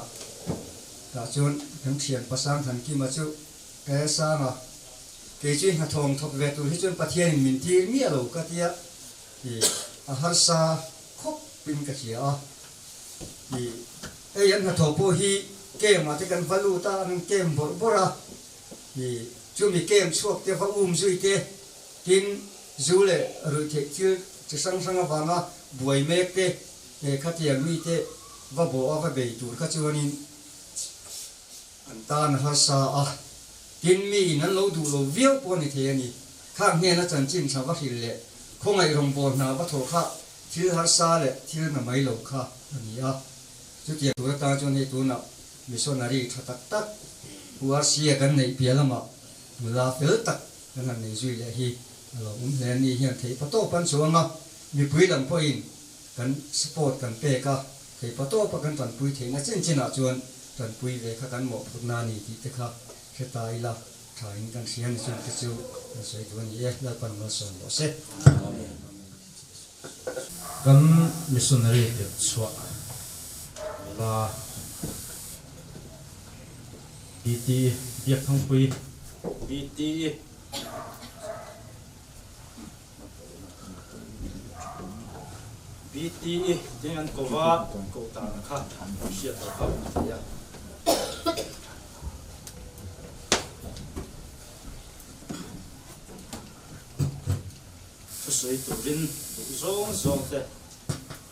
tah chuan kan thian Pasang Thankima chu E Sanga, kei chu i hnathawng thawk ve tur hi chuan Pathianin min tir miah lo ka tia i a harsa khawp in ka hria a. I hei an hnathawh pawh hi kem ah te kan va lut a, an kem bawrh bawrh a, i chumi kem chhuak te va um zui te, tin zu leh ruihtheih thil chi hrang hrang avanga buai mek te, khatiang mi te va bawh a va bei tur kha chuanin An tan a harsa a, tin mi in an lo duh lo viau pawh a ni thei a ni. Khang hnena chanchin tha va hrilh leh khawngaih rawngbâwl hna va thawh kha thil harsa leh thil na mai lo kha a ni a. Chutiang tur atan chuan hei tunah missionary tha tak tak Pu Rca kan neih piah lamah nula fel tak kan han nei zui leh hi a lo awm hle a ni hian theihpatawp an chuang a, mipui lam pawhin kan support kan pek a, Theihpatawpa kan tanpui theihna chin chinah chuan tanpui ve kha kan mawhphurhna a ni tih te kha hre ta ila, tha in kan hria ni chung te chu kan sawi duh a ni e, Lalpan malsawm rawh se. Amen. Kan missionary tirh chhuah nula BT Biakthangpui. BT. BTE teng an ko va, ko tan kha hriat loh kha a ni a. Thusawi turin duh zawng zawng te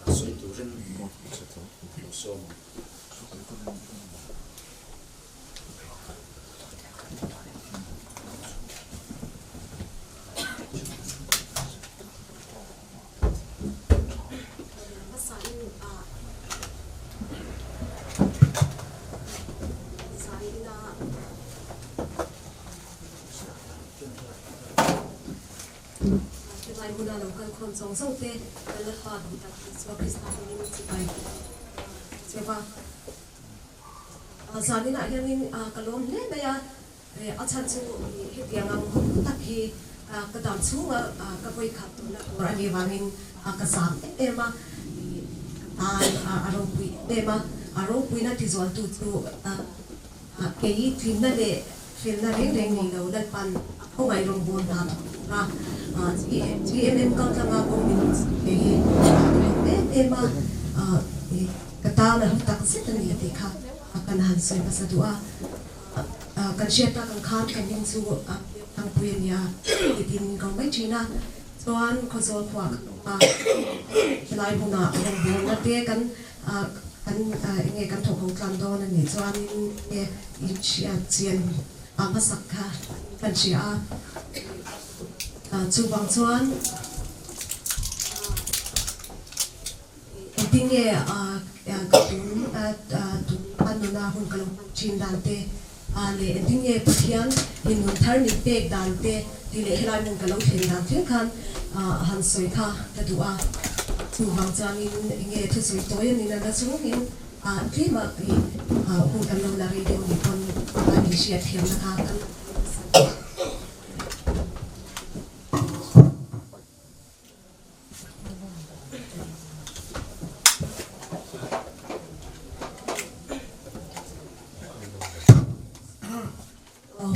sawi turin lo sawm ang. Tlai huna lo kal khawm zawng zawng te kan la hla duh tak Isua Krista hmingin chibai che va. Zaninah hianin ka lawm hle mai a, a chhan chu hetiang ang hun tak hi ka dam chhunga ka vawi khat tawhna tur a nih vangin ka zam em em a, ka tan a ropui em em a, a ropuina tizualtu chu kei tlinna leh felna reng reng nei lo Lalpan a khawngaih rawngbâwl hna thawk tura GMM kaltlanga kawng min rawn sawi ve hi ka hlau em em a, ka tan a hlu tak zet a ni tih kha kan han sawi hmasa duh a. Kan hriat tak ang khan kan hming chu Thangpui a nia titin min ko mai thin a, chuan Khawzawl khuah kan awm a, helai hmunah rawngbâwlna te kan Kan enge kan thawk ho tlan dawn a nih chuanin enge i hriat chian a hmasak kha kan hria a, chuvang chuan engtinge ka tun tun a nuna hun ka lo hman thin dan te leh engtinge Pathian in nun thar min pek dan te tih leh helai hmun ka lo thlen dan thleng khan han sawi kha ka duh a. Chuvang chuanin enge thusawi tawi a nihna la chungin tlema hun kan lo la rei deuh nih pawn in hriat thiamna kha kan la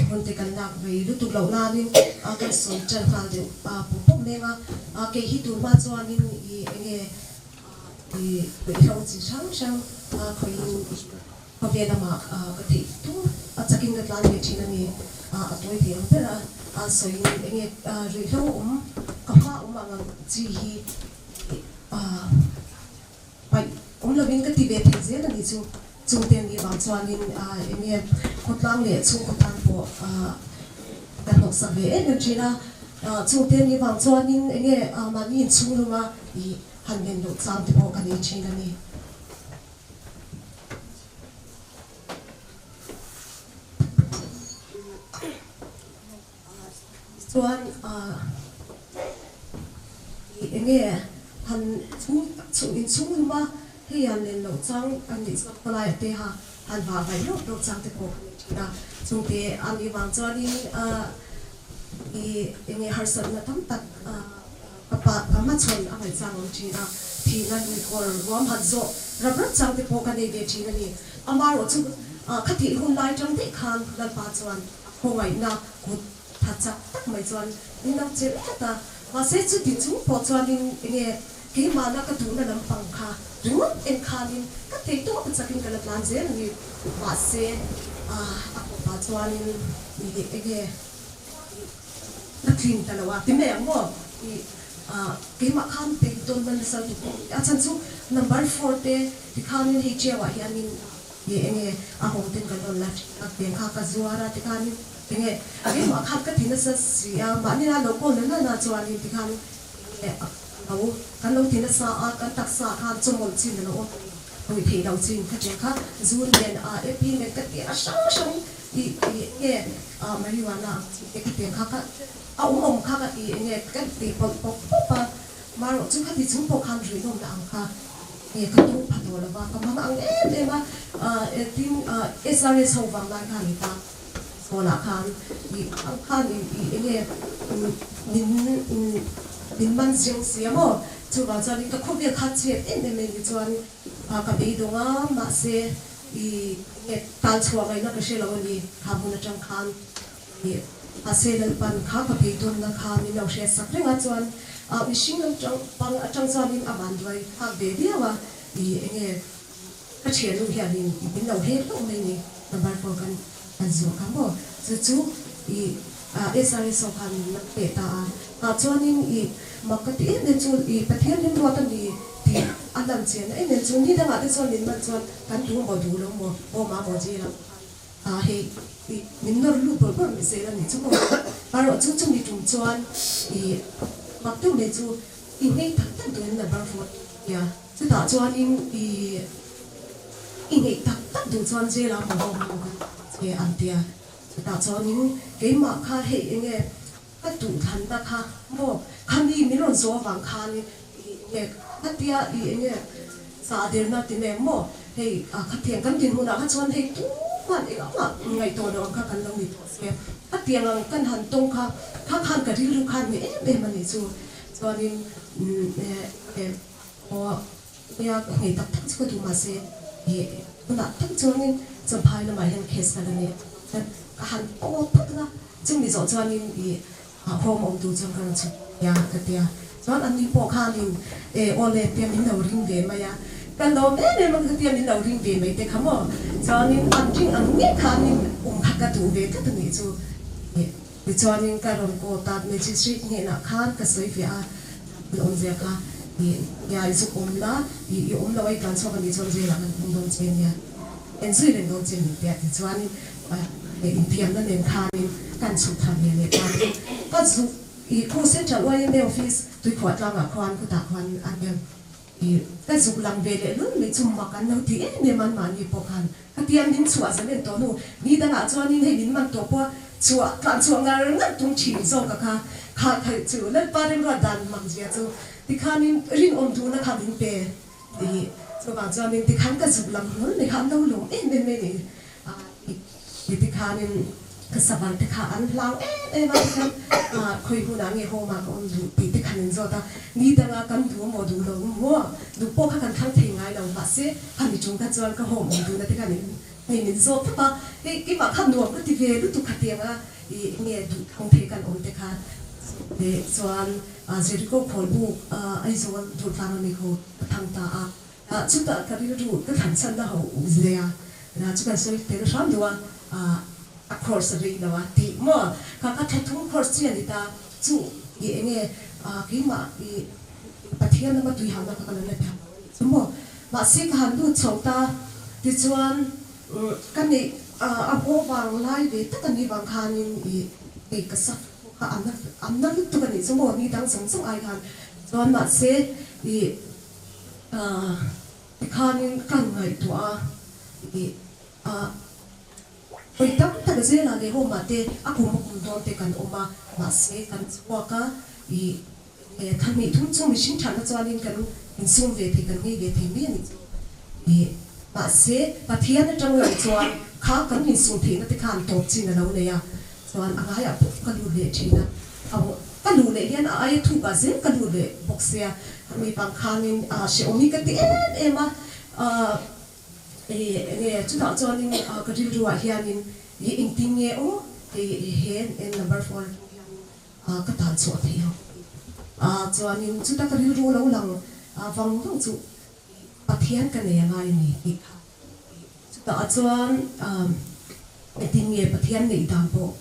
Hun te kan lak vei lutuk loh nain kan sawi ṭan nghal deuh pawp pawp mek a, kei hi tun hma chuanin i enge i ruihhlo chi hrang hrang khawihin Khawvel lamah ka theih tur a chakin ka tlan ve thin a ni. A tawi thei ang ber a sawiin enge ruihhlo awm ka hma awm ang ang chi hi paih awm lovin ka ti ve thei zel a ni chu. Chungte ni vang chuanin enge khawtlang leh chhungkaw tan pawh ka hnawksak ve em em thin a. Chungte ni vang chuanin enge mahni inchhung luma i han ven loh chang te pawh ka nei thin a ni. Chuan eng nge han chhung chhung inchhung hlum a, hei han len loh chang a nih chuan khawlai a te ha han vah vaih rawk rawk chang te pawh kan nei thin a, chungte a nih vang chuanin i eng nge harsatna tam tak Ka pa ka hmachhawn a ngaihchang awm thin a, thihna lui kawr ruam hat zawh rap rap chang te pawh ka nei ve thin a ni. Amaherawh chu kha thih hun lai tang daih khan Lalpa chuan a khawngaihna kut tha chak tak mai chuan min lo chelh tlat a. Mahse chuti chung pawh chuanin enge keimahna ka duhna lampang kha ringawt en khanin ka thei tawp a chakin ka la tlan zel a ni. Mahse a kawpah chuanin enge. Ka tling ta lo a ti mai ang maw? I keimah khan pek dawn na nasa lutuk pawh a chhan chu number four te tikhanin hei Tiau ah hianin i enge a ho ten kan rawn la thin a peng kha ka zuar a tikhanin enge keimah khan ka ti nasa si a mahni la lo call na na na chuanin tikhanin enge a lo kan lo ti nasa a kan taksa ah khan chawmawlh chin a lo awm ruih theih loh chin khatiang kha zun nen a epi nen ka ti a hrang hrang i enge Marijuana ang chi te khatiang kha ka a awm awm kha ka ti enge ka ti pawlh pawp pawp a, marawh chu khati chung pawh khan ruihnawmna ang kha nge ka tum pha tawh lova ka hmang ang em em a, tin SRS ho vang lai khan i ta Zawlah khan i ang khan i enge min min man zing si a maw chuvang chuan ka khawvel kha chhiat em em mai ni chuan ka beidawng a mahse I nge tal chhuah ngaihna ka hre lo a ni, kha hmun atang khan i mahse Lalpan kha ka beidawnna kha min lo hriat sak reng a, chuan mihring lam tang pang atang chuanin a vanduai phak ve viau a, i enge ka thiannu hianin min lo hek hlauh mai ni, number four kan kan zawh kha maw, chu chu i. SRS ho khan min man leh ta a. Tah chuanin i mak ka ti em em chu i Pathian rimruat a ni tih a lan chian em em chu ni dangah te chuan min man chuan kan duh maw duh lo maw aw ma maw jail ah khan ah hei i min nawr lut bawrh bawrh mai zel a nih chu maw. Erawh chu chumi tum chuan i mak deuh mai chu i ngei tak tak duhin number phone nia chutah chuanin i i ngeih tak tak duh chuan jail ah maw haw maw kan che an tia chutah chuanin keimah kha hei enge Ka duhthlanna kha maw khami min rawn zawh avang khanin i enge khatia i enge zahderna ti nen maw hei khatiang kan dinhmunah kha chuan hei tuman engmah ngaihtuah loh ang kha kan lo ni tawh se khatiang ang kan han tawng kha kha khan ka rilru khan ni em em a nih chu chuanin e aw nia nghei tak tak chu ka duh mahse i hunah tak chuanin champhai lamah hian case ka la nei a ka han aw phawt ang a. Chumi zawh chuanin i home awm tur chuan ka rawn chhuk nia ka ti a, chuan anni pawh khanin e aw le tia min lo ring ve mai a, ka lawm em em a ka tia min lo ring ve mai te kha maw, chuanin an ring ang ngei khanin um kha ka duh ve tlat a nih chu tichuanin ka rawn court a magistrate hnenah khan ka sawi ve a, an awmzia kha i nia i zuk awm la i i awm lo a i tlan chhuak a nih chuan jail ah kan hmang dawn che nia en zui reng dawn che min ti a tichuanin He infiamna nen khanin kan chhuk thar ve leh ta chu ka zuk i khu Central YMA Office Tuikhuah tlangah khuan khutah khuan a hmel i ka zuk lang ve leh lul mai chu mak an lo ti em em an mahni pawh khan khatia min chhuah zalen tawh hnu ni dangah chuanin hei min man tawh pawh chhuah tlan chhuah ngar ngar tum thin zawk a kha kha kha chu Lalpa remruat dan mak zia chu tikhanin rinawm duhna kha min pe i chuvang chuanin tikhan ka zuk lang hlawl mai kha an lo lawm em em mai ni. I ti khanin ka savan te kha an hlau em em a tikhan khawi hunah nge home ah ka awm duh tih te khan in zawt a, ni danga kan duh maw duh lo maw duh pawh kha kan thlang thei ngai lo mahse khami chung kha chuan ka home awm duhna te khan in hei min zawt tawp a, hei keimah kha nuam ka ti ve lutuk khatiang a i nge duh thlang thei kan awm te kha leh chuan Jericho khawl buk Aizawl Durtlang ami kho ka thang ta a. Chutah ka rilru ka thlanchhanna ho zia chu kan sawi tel hram deuh a, a course a rei lo a tih maw? Kha ka thla thum course chi a ni ta chu i enge keimah i Pathian lama tui hahna kha ka lo la thiam lo a nih chu maw? Mahse ka han lut chho ta tichuan ka neih a haw vang lai ve tak a nih vang khanin i hei ka sak kha a na lutuk a nih chu maw? Ni dang zawng zawng ai khan chuan mahse i Tikhanin kan ngaihtuah a, ih a hawi tam tak zelah leh home ah te a kum a kum dawn te kan awm a, mahse kan chhuak a, ih thahnih thum chu mihring thatna chuanin kan insum ve thei kan ngei ve thei mai a nih chu. Ih mahse Pathian atang lo chuan kha kan insum theihna te khan tawp chin a lo nei a, Chuan a ngaiah pawh ka lut leh thin a, a ka luh leh hian a aia thukah zel ka lut leh bawk sia, mi pang khanin a hrehawm hi ka ti em em a, ih enge chutah chuanin ka rilruah hianin ih engtin nge aw hei he number 4 atang hianin ka tan chhuah theih ang a, chuanin chuta ka rilru lo lang vang vang chu Pathian ka nei a ngai a ni tih kha. Chutah chuan engtin nge Pathian neih dan pawh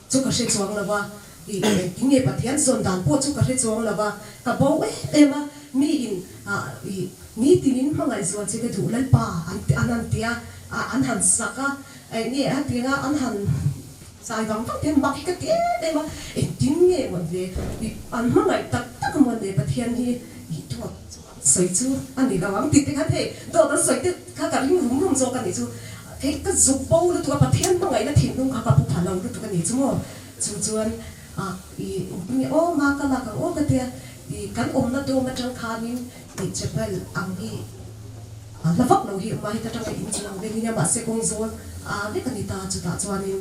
chu ka hre chuang lo a, ih engtin nge Pathian zawn dan pawh chu ka hre chuang lo a, ka bo em em a, mi in ih nitinin hmangaih zual che ka duh Lalpa an an han ti a, an han sak a, eng nge hetiang a an han zai vang vang te mak hi ka ti em em a, engtin nge mawn le ih an hmangaih tak tak mawn le Pathian hi ih dawt chu Sawi chu a ni lo ang tih te khan hei dawt an sawi te kha ka ring rum rum zawk a nih chu. Hei ka zuk bo lutuk a, Pathian hmangaihna thinlung kha ka pu pha lo lutuk a nih chu maw. Chu chuan ah i nge aw ma ka lak ang aw ka tia i kan awmna dawm atang khanin i chapel ang hi la vak lo hi awm a, heta tanga in chung ang vel hi nia mahse kawng zawl a vek a ni ta chutah chuanin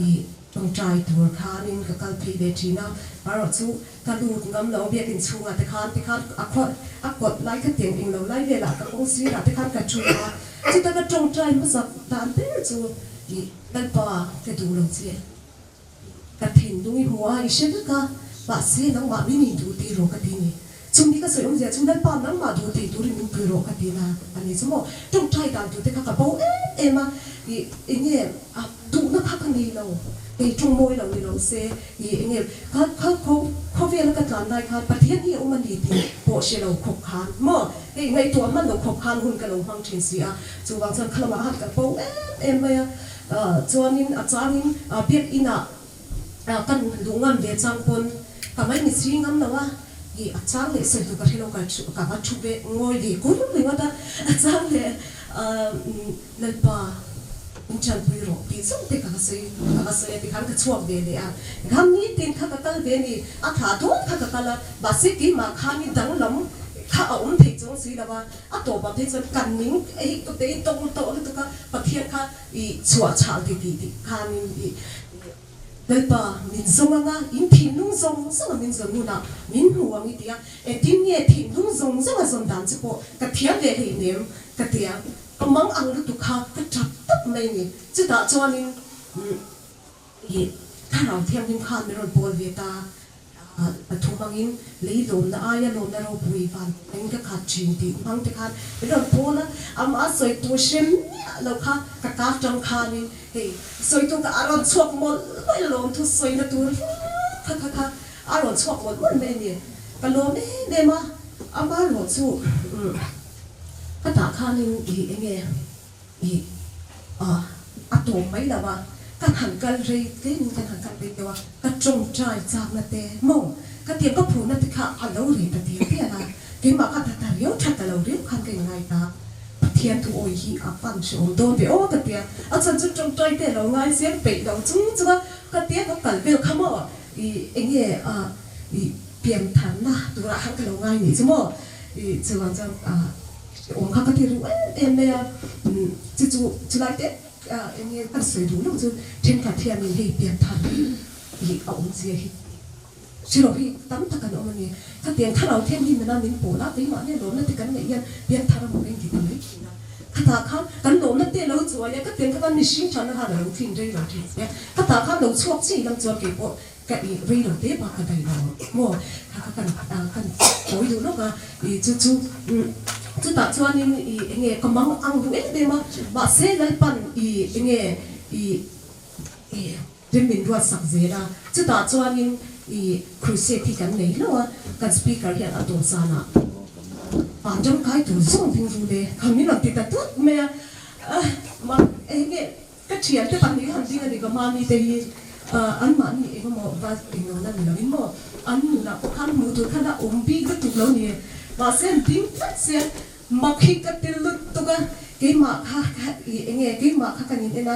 i tawngtai tur khanin ka kal phei ve thin a, erawh chu Ka lut ngam lo biakinn chhungah te khan tikhan a khawt a kawt lai kha tiang englo lai velah ka kawng sirah te khan ka thu a, chuta ka tawngtai hmasa dan ber chu i Lalpa ka duh lo che, ka thinlung i hmu a i hre vek a, mahse nangmah min induh tih rawh ka ti ni, chumi ka sawi awmzia chu Lalpa nangmah duh thei turin min pui rawh ka ti na a ni chu maw, tawngtai dan tur te kha ka bo em em a, i enge a duhna kha ka nei lo. Kei ṭawng mawi lo ni lo se, i enge kha kha khaw khawvela ka tlan lai khan Pathian hi a awm a ni tih pawh hre lo khawp khan maw hei ngaihtuah hman lo khawp khan hun ka lo hmang ṭhin si a, chuvang chuan kha lamah khan ka bo em em mai a, chuanin a changin biakinah kan luh ngam ve chang pawn ka mai ni chhi ngam lo a, i a chang leh sawi tur ka hre lo ka ka va thu ve ngawi ve kur ringawt a, a chang leh Lalpa, in ṭanpui rawh tih zawng te ka va sawi ka va sawi a tikhan ka chhuak ve leh a, ram nitin kha ka kal ve ni, a thlah dawn kha ka kal a, mahse keimah khan i danglam kha a awm thei chuang si lo a, a tawpah phei chuan kan ning hei ka pe tawng tawh lutuk a, Pathian kha i chhuah chhah ti tih tih khanin i Lalpa min zawng anga in thinlung zawng zawng a min zawn hunah min hmu ang i ti a, engtin nge thinlung zawng zawng a zawn dan chu pawh ka thiam ve hleinem ka ti a. Ka mang ang lutuk kha ka tap tap mai a ni. Chutah chuanin ih Thlarau Thianghlim khan min rawn pawl ve ta a, pathu hmangin lei lawmna aia lawmna ropui van in ka khat thin tih hmang te khan min rawn pawl a, amah sawi tur hre miah lo kha ka kar tang khanin hei sawi tur ka a rawn chhuak mawlh mawlh a lawm thu sawina tur kha kha kha a rawn chhuak mawlh mawlh mai a ni. Ka lawm em em a, amaherawh chu Ka tah khanin i enge i a tawp mai lo a, ka han kal rei tlemin kan han kal rei deuh a, ka tawngtai chakna te maw ka tiang ka phurna te kha a lo rei ta tial tial a, keimah kha ta ta riau that ta lo riau khan ka inngai ta, Pathian thu awi hi a pan hrehawm dawn ve aw ka tia, a chhan chu tawngtai te lo ngai zel peih lo chung chung a, ka tia ka kal vel kha maw i enge a i piantharna turah khan ka lo ngai nih chu maw. I chuvang chuan awm kha ka ti ru em em mai a, chu chu chulai te eng nge ka sawi duh loh chu thenkhat hianin hei pianthar hi i a awmzia hi hrilh hi tam tak an awm a ni. Khatiang thlarau thianghlim nana min pawl a, keimahni lawmna te kan neih hian pianthar a maw ka inti ta mai thin a. Khatah khan kan lawmna te lo chuai a, khatiang kha khan mihring thatna khan a lo thin rei lo thin si a, khatah khan lo chhuak chi lam chuan keipawh Ka ih rei lo te bak ka daih lo maw? Kha kha kan kan kawi duh lawk a, ih chu chu chutah chuanin ih enge ka mang ang duh em em a, mahse Lalpan ih enge ih ih rem min ruat sak zel a, chutah chuanin ih crusade hi kan nei hlauh a, kan speaker hian a tawp zanah van tangkai tur zawng ding ru le kha min rawn ti ta tut mai a, mah enge Ka thiante pahnih han ding a ni ka mami te hi anmahni engemaw va englo na ni loin maw an nunah pawh khan hmuh tur khan a awm bik lutuk lo ni. Mahse an ding tlat sia mak hi ka ti lutuk a, keimah kha i enge keimah kha kan in en a,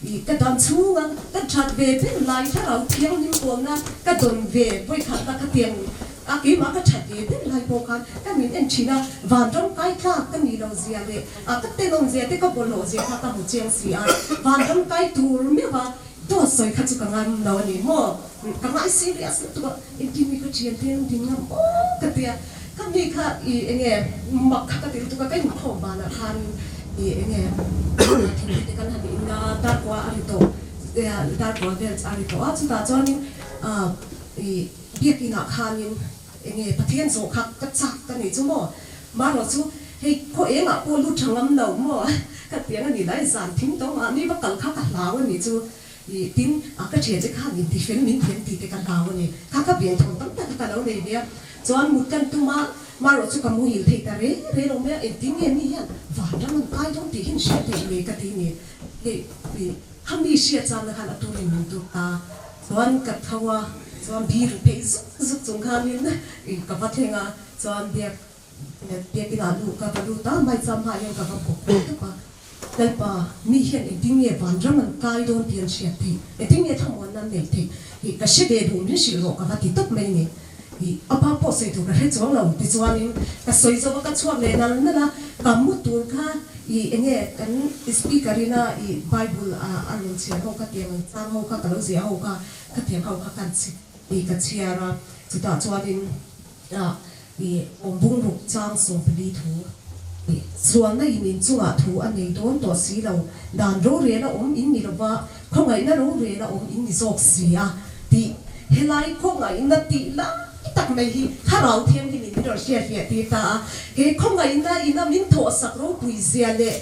i ka dan chhunga ka that ve ber lai thlarau thianghlim pawlna ka dawn ve vawikhat na khatiang A keimah ka that ve ber lai pawh khan ka min en thin a, vanram kai tlak ka nih lo zia leh a ka tenawm zia te ka bawlhhlawh zia kha ka hmu chiang si a, vanram kai tur meuh a dawt sawi kha chu ka ngam lo a ni maw? Ka ngai serious lutuk a, engtin mi ka thian te an din ngam aw ka ti a, ka mi kha i enge mak kha ka ti lutuk a, ka inkhawm banah khan i enge thingpui te kan han in a, darkua a ri tawh, darkua vel a ri tawh a, chutah chuanin i. Biakinah khanin enge Pathian zawh kha ka chak ka nih chu maw? Marawh chu hei khaw engah pawh lut tha ngam lo maw? Ka tiang a nih lai zan thing tawng ah ni va kal kha ka hlau a nih chu i tin a ka thian che khan inti fel min thiam tih te ka hlau a ni. Kha ka bian thawn tam tak ka lo nei ve a, chuan mut kan tum a, marawh chu ka muhil thei ta reng reng lo mai a, engtin nge mi hian vanram an kai dawn tih hi an hriat theih le ka ti ni. Hei i khami hriat chang na khan a turin min tuk ta. Chuan ka tho a, chuan bir phei zuk zuk chung khanin ka va thleng a, chuan biak biakin ah luh ka va lut a, Maicham hmah hian ka va bawk ve tawp a, Lalpa mi hian engtin nge vanram an kai dawn tih an hriat theih, engtin nge thlamuanna an neih theih tih ka hre ve duh min hrilh rawh ka va ti tawp mai ni. Ih a pa pawh sawi tur ka hre chuang lo tichuanin ka sawi zo a ka chhuak leh nal nal a, ka mu tur kha ih enge kan speaker ina ih bible a a rawn chhiar ho kha tiang ang chang ho kha ka lo ziah ho kha ka tiang ho kha kan chhi ih ka chhiar a chutah chuanin ah ih awm bung ruk chang 14 thu ih sualna in inchungah thu a nei dawn tawh si lo dan rorel a awm in ni lova Khawngaihna rorel a awm in ni zawk si a tih helai khawngaihna tih lai tak mai hi Thlarau Thianghlim in min rawn hriatfiah tir ta a. He khawngaihna ina min thawhsak ropui zia leh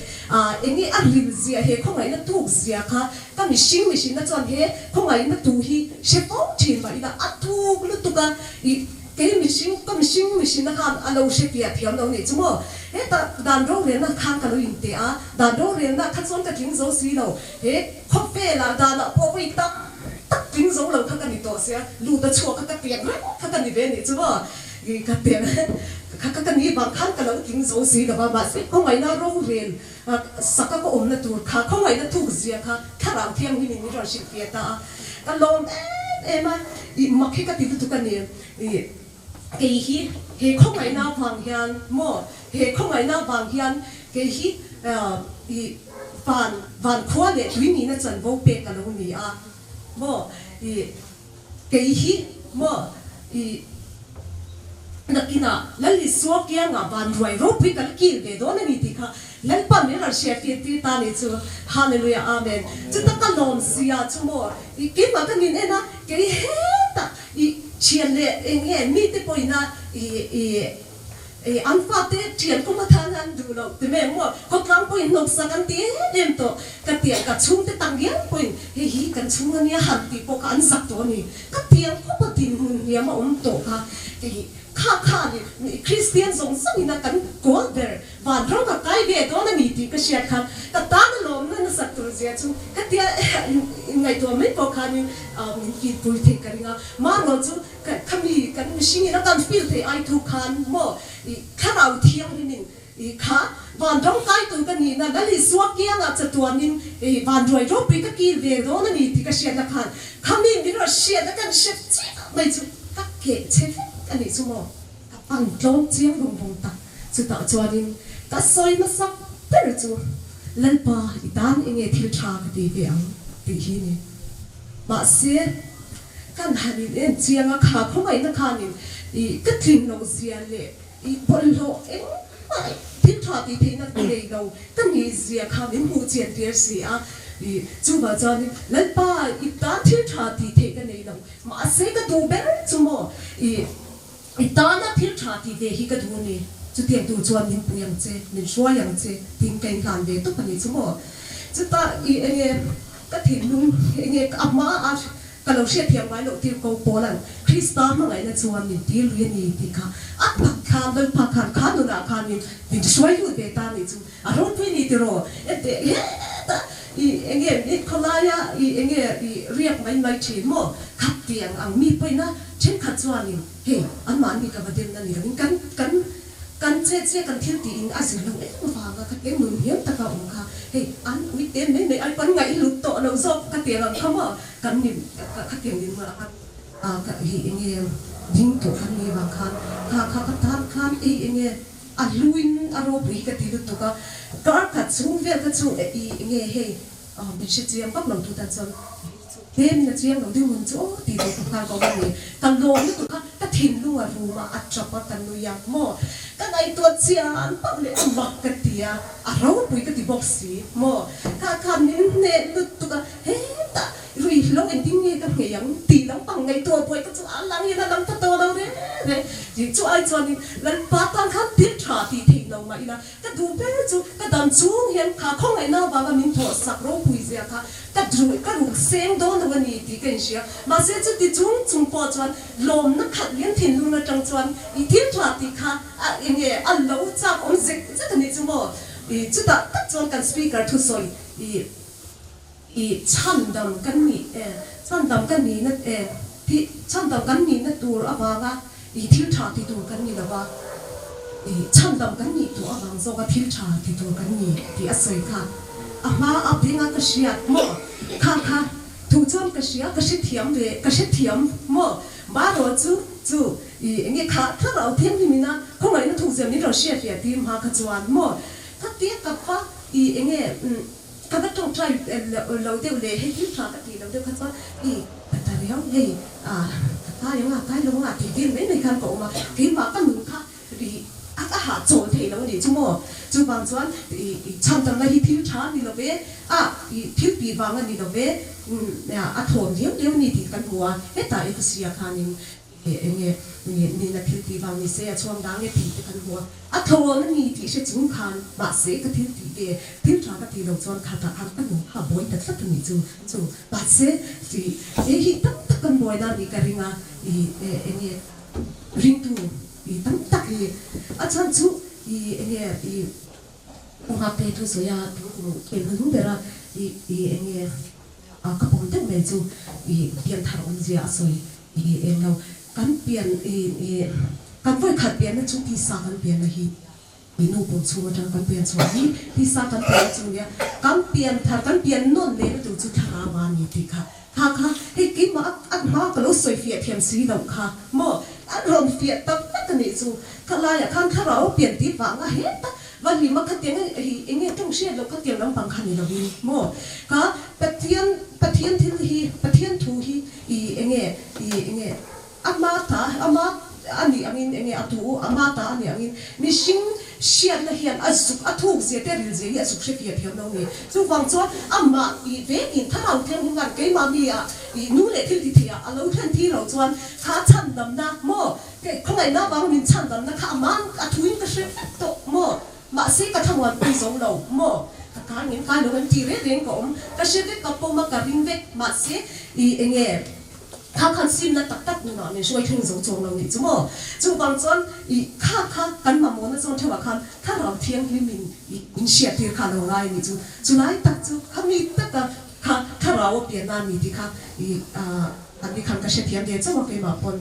enge a ril zia, he khawngaihna tuk zia kha ka mihring mihrinna chuan he khawngaihna tu hi hre fo thin mah ila a tuk lutuk a, i kei mihring ka mihring mihrinna khan a lo hre fiah thiam lo nih chu maw? Hetah dan rorelna khan ka lo inteh a, dan rorelna kha chuan ka tling zo si lo. He khawvelah danah pawh vawi tak tak tling zo lo kha ka ni tawh sia, lut a chhuak kha ka tiang reng kha ka ni ve nih chu maw? I ka tiang kha ka ni vang khan ka lo tling zo si lo va, mahse khawngaihna rorel saka ka awmna tur kha khawngaihna thuk zia kha thlarau thianghlim in min rawn hrilh fiah ta a, ka lawm em em a, i mak hi ka ti lutuk a ni. I kei hi he khawngaihna vang hian maw he khawngaihna vang hian kei hi i van van khua leh tui nihna chanvo pek a lo ni a maw i kei hi maw i nakinah Lal Isua kiangah van ruai ropui ka la kil ve dawn a ni tih kha Lalpa min rawn hriat tir tir ta ni chu Hallelujah Amen chuta ka lawm zia chu maw i keimah ka nin en a kei hetah I thian leh eng nge mite pawhin a i i i an fate thian kum atan an duh loh ti mai ang maw? Khawtlang pawhin hnawksak an ti em em tawh ka tia ka chhungte tak ngial pawhin hei hi kan chhung ania han tih pawh kha an zak tawh a ni. Ka tiang khawp a dinhmun hniam a awm tawh kha i kha khan i Kristian zawng zawngin a kan kawl ber Van rawng ka kai ve dawn a ni tih ka hriat khan ka tan a lawmna nasat tur zia chu ka tia ngaihtuah mai pawh khanin min feel pui thei ka ring a. Mahrawl chu khami kan mihring in a kan feel thei ai thu khan maw i thlarau thianghlimin i kha van rawng kai tur ka nihna Lal Isua kiangah chatuanin i van ruai ropui ka kil ve dawn a ni tih ka hriatna khan khami min rawn hriatna kan hriat chiah mai chu ka keh che vek a nih chu maw. Ka pan tlawm chiang vawng vawng tak. Chutah chuanin ka sawi hmasak ber chu Lalpa i tan enge thil tha ka ti ve ang tih hi ni. Mahse, kan han in en chiang a, kha khawngaihna khanin i ka tlin loh zia leh i bawlhhlawh engmah thil tha tih theihna ka nei lo ka ni zia kha min hmuh chian tir si a. I chuvah chuanin Lalpa i tan thil tha tih theih ka nei lo, mahse ka duh ber chu maw i I tana thil tha tih ve hi ka duh a ni. Chutiang tur chuan min pui ang che, min hruai ang che tiin ka inhlan ve tawp a ni chu maw. Chutah i enge ka thinlung enge a hma a ka lo hriatthiam ngai loh tir ko Paula'n Krista hmangaihna chuan min tir lui a ni tih kha a tak khan Lalpa khan kha nunah khan min min hruai lut ve ta a nih chu. A ropui ni tiraw? Enteh hetah i enge mit khawlaia i enge i riak mai mai thin maw? Khat tiang ang mi pawina thenkhat chuanin hei anmahni ka va demna ni lovin kan kan kan chet che kan thil tiin a zir lo em avanga ka tiang nun hiam taka awm kha hei an ui te mai mai ai pawn ngaih lut tawh lo zawk ka tiang ang kha maw kan ni ka tiang din hmunah khan ka hi enge ding tawh khan ni vang khan kha kha ka tan khan ei enge A hluin a ropui ka ti lutuk a, kar khat chhung vel kha chu i nge hei min hre chiang vak lo tu tan chuan tlem in a chiang lo deuh hun chu aw tih tur ka nghal ko a ni. Ka lawm lutuk a, ka thinlung a rum a, a tap a, ka nui a maw? Ka ngaihtuah chian pauh leh a mak ka ti a, a ropui ka ti bawk si maw? Kha khan min hneh lutuk a, hetah Ruihhlo engtin nge ka nghei ang tih lo ang ngaihtuah buai ka chu a lang in a lang ta tawh lo reng reng. Tih chu ai chuanin Lalpa tan khan thil tha tih theih lo mah ila ka duh ber chu ka dam chung hian kha khawngaihna avanga min thawh sak ropui zia kha ka duh ka ruh seng dawn lo a ni tih ka inhria. Mahse chuti chung chung pawh chuan lawmna khat lian thinlung atang chuan i thil tha tih kha a enge a lo chak awm zek zek a nih chu maw. I chutah tak chuan kan speaker thusawi i. I chhandam kan nih e, chhandam ka nihna e, thi chhandam kan nihna tur avanga i thil tha ti tur kan ni lova, i chhandam kan nih tur avang zawka thil tha ti tur kan ni tih a sawi kha a hma a benga ka hriat maw? Kha kha thu chuan ka hria, ka hrethiam ve, ka hrethiam maw? Marawh chu chu i enge kha thlarau thianghlimina khawngaihna thukzia min rawn hriatfiah tir hma kha chuan maw? Khatia ka va i enge Ka va tawngtai lo deuh leh hei thil tha ka tih lo deuh kha chuan i ka ta riau hei a ka kai ang a kai lo ang a tih vel mai mai khan ka awm a, keimah ka nun kha ri a ka hah chawl thei lo a nih chu maw? Chuvang chuan i chhan tamna hi thil tha a ni lo ve a, i thil tih vang a ni lo ve a thawn riau riau a ni tih kan hmu a, hetah Ephesiah khanin. Enge nihna thil tih vang ni se a chhuang dang e tih te kan hmu a, a thawn a ni tih hre chung khan mahse ka thil tih ve thil tha ka tih loh chuan khatah khan ka nun kha a buai ta tlat a nih chu chu mahse tih hei hi tam tak kan buaina a nih ka ring a i enge ringtu i tam tak hi a chhan chu i enge i kawngah te thu sawi a tun kum hnung bera i enge A ka pawm deuh mai chu i pian thar awmzia a sawi i eng lo. Kan pian i i kan vawi khat pianna chu tisa kan pianna hi i nu pum chhung atang kan pian chhuah hi tisa kan pianna chu nia. Kan pian thar kan pian nawn lehna tur chu thlarau a ni tih kha kha kha hei keimah a a hma ka lo sawi fiah thiam si loh kha maw a rawn fiah tak tak a nih chu. Kha laiah khan thlarau pian tih vanga heta Va hlima khatiang hi enge tawng hriat loh khatiang lampang kha ni lovin maw ka Pathian Pathian thil hi Pathian thu hi i enge i enge ama ta ama a nih angin enge a thu ama ta a nih angin mihring hriatna hian a zuk a thuk zia te ril zia hi a zuk hre fiah thiam lo ni. Chuvang chuan amah i vekin thlarau thianghlim khan keimah mi ah i nu leh thil ti theih ah a lo thlen thi lo chuan kha chhandamna maw Khawngaihna vang min chhandamna kha a man a thuin ka hre vek tawh maw? Mahse ka thlamuanpui zo lo maw? Ka kai ngem kai lo em tih reng reng ka awm. Ka hre vek, ka pawm a, ka ring vek. Mahse i enge kha khan simna tak tak nunah min hruai thleng zo chuang lo nih chu maw? Chuvang chuan i kha kha kan mamawhna zawn theuhah khan thlarau thianghlimin i min hriattir kha a lo ngai a nih chu. Chulai tak chu khami taka kha thlarau a pianna a ni tih kha i a ni khan ka hrethiam ve chauh a keimah pawn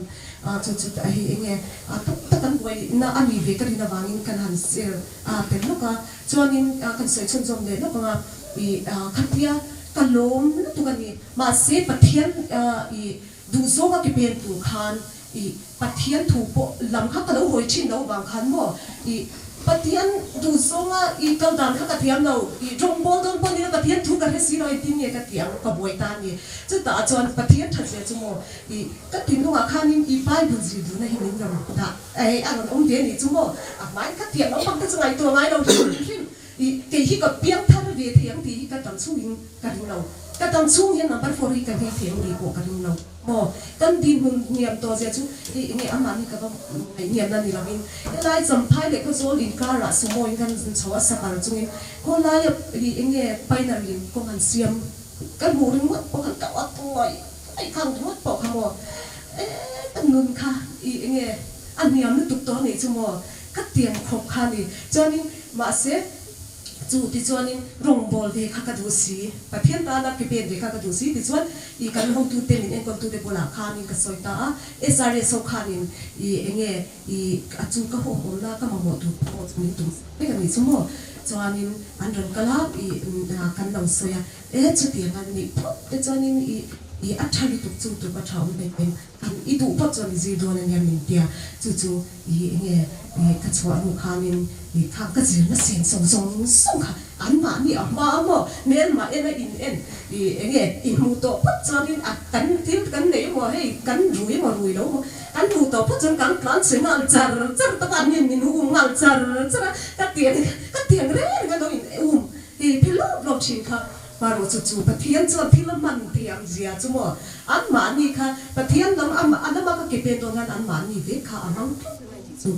chu chu hei enge tak tak an buaina a ni ve ka rin avangin kan han share tel lawk a chuanin kan sawi chhunzawm leh lawk ang a i khatia ka lawm lutuk a ni mahse Pathian i duhzawng a ke pen tur khan I Pathian thu pawh lam kha ka lo hawi thin lo vang khan maw? I Pathian duhzawnga i kal dan kha ka thiam lo, i rawngbâwl dawn pawh nila Pathian thu ka hre si lo, engtin nge ka tih ang? Ka buai ta a ni. Chutah chuan Pathian that zia chu maw? I ka thinlungah khanin i Bible zir duhna hi min rawn dah ei a rawn awm ve a nih chu maw? A hmain ka thiam lo bang te chu ngaihtuah ngai lo hrim hrim. I kei hi ka piang thar ve thei ang tih hi ka dam chhungin ka ring lo. Ka dam chhung hian number four hi ka nghei thei ang tih pawh ka ring lo. Maw? Kan dinhmun hniam tawh zia chu hei enge amah hi ka va ngaih hniamna ni lovin helai Champhai leh Khawzawl inkarah sumo in kan chho a sapar chungin khawlaia hi enge pioneer in kawng han siam ka hmuh ringawt pawh khan ka awt ngawih ngawih khang ringawt pawh kha maw e ka nun kha i enge a hniam lutuk tawh anih chu maw ka tiang khawp kha a ni chuanin mahse Chu tichuanin rawngbâwl ve kha ka duh si, Pathian tâna ke pên ve kha ka duh si tichuan i kan hotute min enkawltute bulah khânin ka sawi ta a, SRS ho khânin i enge i a chu ka hawm awmna ka mamawh tur pawh chu min tum sak vek a nih chu maw? Chuanin an rawn kal a, i kan lo sawi a, e chutiang an nih phawt te chuanin i i a ṭha lutuk chu tur ka ṭha awm hleih em? An i duh phawt chuan i zir dawn a nia min tia, chu chu i enge ka chhuah hnu khanin i kha ka zirna sen so zawng zawng kha an mahni a hma a maw hmelmah en a in en i enge i hmuh tawh phawt chuanin a kan thil kan nei emaw hei kan rui emaw rui lo emaw kan hmuh tawh phawt chuan kan tlan chhe nghal char char tak a an in min um nghal char char a ka tiang ka tiang reng reng a lo in um i phe lawp lawp thin kha. Hmanraw chu chu Pathian chuan thil a hman thiam zia chu maw? Anmahni kha Pathian lam a a lama ka ke pen dawn khan anmahni vek kha a hmang tlat mai tih chu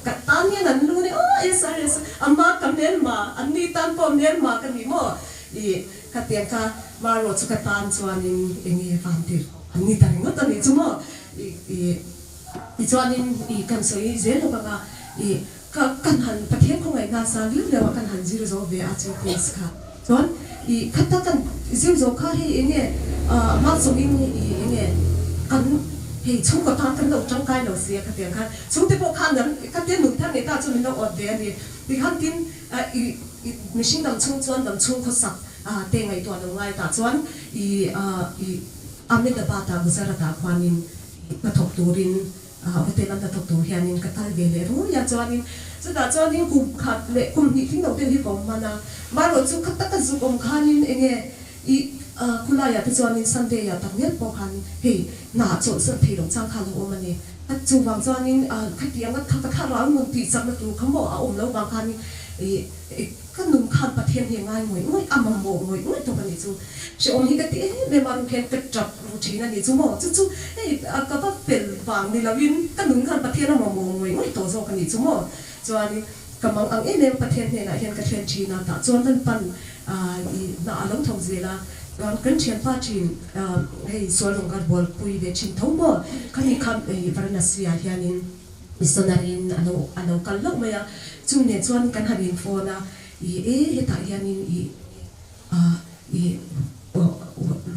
ka tan hian an lu ni aw SRS ama ka hmelma anni tan pawh hmelma ka ni maw? I khatiang kha hmanraw chu ka tan chuanin enge van tir an ni ta ringawt a nih chu maw? I i tichuanin i kan sawi zel lawk anga i Ka kan han Pathian khawngaihna sa liu liau a kan han zir zo ve a chu test kha chuan i khata kan zir zo kha hei enge a zawngin i enge kan hei chhungkaw tan kan lo tangkai lo sia khatiang khan chhungte pawh khan an khatia nun thar nei ta chu min lo awt ve a ni tikhan tin i mihring dam chhung chuan dam chhung khawsak te ngaihtuah lo ngai tah chuan i i Ahmedabad ah Gujarat ah khuanin hnathawk turin Hotel a hnathawk tur hianin ka kal ve leh ruai a, chuanin chutah chuanin kum khat leh kum hnih tling lo deuh hi ka awm hman a, marawh chu kha taka zuk awm khanin enge i Khulaiah te chuanin Sunday ah tak ngial pawh khan hei hna chawlhsan thei loh chang kha a lo awm a ni. Chuvang chuanin khatianga kha ka thlarau nun tih chakna tur kha maw a awm loh vang khanin ih ka nun khan Pathian hi a ngai ngawih ngawih a mamawh ngawih ngawih tawp a nih chu. Hrehawm hi ka ti em em a ruk hian ka tap ru thin a nih chu maw. Chu chu hei ka va fel vang ni loin ka nun khan Pathian a mamawh ngawih ngawih tawh zawk a nih chu maw. Chuanin ka mang ang em em Pathian hnenah hian ka thlen thin a, tah chuan Lalpan i hna a lo tho zel a, chuan kan thianpa thin hei sual rawng kan bualpui ve thin tho maw, khami kha hei Varanasi ah hianin missionary in a lo a lo kal hlauh mai a, chung nen chuan kan han in phone a, i e hetah hianin i i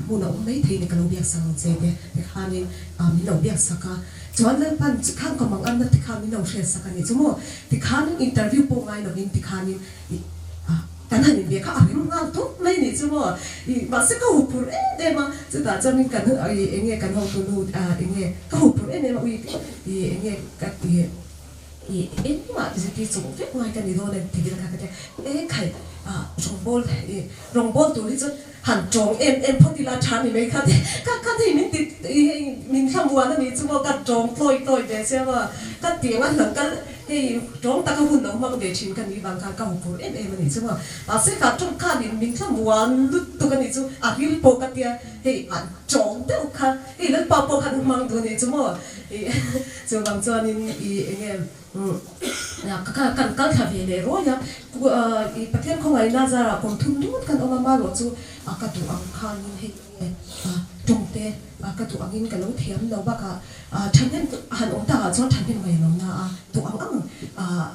hmun a awm mai thei ni ka lo biak sak ang che te tikhanin min lo biak sak a, chuan Lalpan khang ka mang anna te kha min lo hriat sak a nih chu maw, tikhanin interview pawh ngai lovin tikhanin i kan han inbia kha a rem nghal tawp mai nih chu maw, i mahse ka huphurh em em a, chutah chuanin kan i enge kan hotu nu enge ka huphurh em em a ui i enge ka i i engmah zirtir chawh vek ngai ka ni dawn em ti vel kha ka tia, e khai rawngbawl i rawngbawl tur hi chuan han tawng em em phawt ila tha ni mai kha te kha kha hei min ti i hei min thlamuan a nih chu maw ka tawng tlawi tlawi ve sia maw ka tiang a hnam kal hei tawng taka hun lo hmang ve thin ka nih vang khan ka huphurh em em a nih chu maw mahse kha tawng khanin min thlamuan lutuk a nih chu a ril pawh ka tia hei an tawng deuh kha hei Lalpa pawh khan hmang duh a nih chu maw i chuvang chuanin i enge Ka kan kal thla ve leh rawi a, i Pathian khawngaihna zarah kum thum dut kan awm a, marawh chu ka duh ang khanin hei nge tawngte ka duh angin ka lo thiam lo bakah thahnem han awm takah chuan thahnem ngaih lo na a, duh ang ang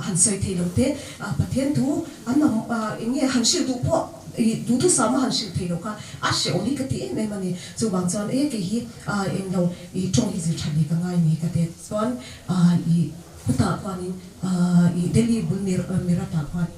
han sawi thei lo te, Pathian thu an awm eng nge han hrilh duh pawh i duhthusam a han hrilh thei lo kha a hrehawm hi ka ti em em a ni. Chuvang chuan e kei hi englo i tawng hi zir that ni ka ngai ni ka ti chuan I khutah khuanin i Delhi bul Meerut-ah khuan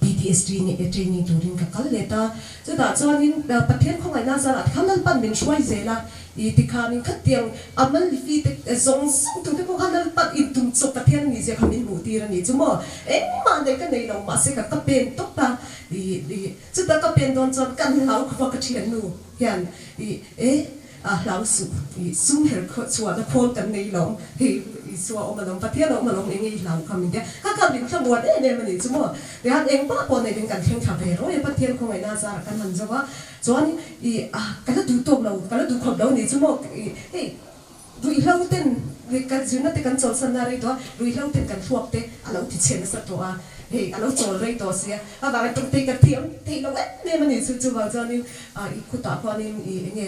BDS training turin ka kal let a. Chutah chuanin Pathian khawngaihna zarah tikhan Lalpan min hruai zel a. I tikhanin khatiang a Mallifi te zawng zawng tute pawh kha Lalpan intum chawp Pathian a nih zia kha min hmuh tir a nih chu maw. Engmah neih ka nei lo mahse ka ka pen tawp a. I chutah ka pen dawn chuan kan hlau khawp a ka thiannu hian i e. A hlau suh, i sum her chhuahna khawl kan nei lo, hei Isua awm alawm, Pathian a awm alawm, eng nge i hlau kha min tia, kha kha min thla muan em em a nih chu maw? Tihian eng pah pawh neiin kan thleng thla ve rawih a, Pathian khawngaihna a zarah kan han zo a, chuan i ka la duh tawk lo, ka la duh khawp lo a nih chu maw? I hei ruihhlo ten kan zirna te kan chawlhsanna rei tawh a, ruihhlo ten kan thluak te a lo ti chhe nasa tawh a, hei a lo chawl rei tawh sia, avangin tawngtai ka thiam theih lo em em a nih chu, chuvang chuanin I khutah khuanin i enge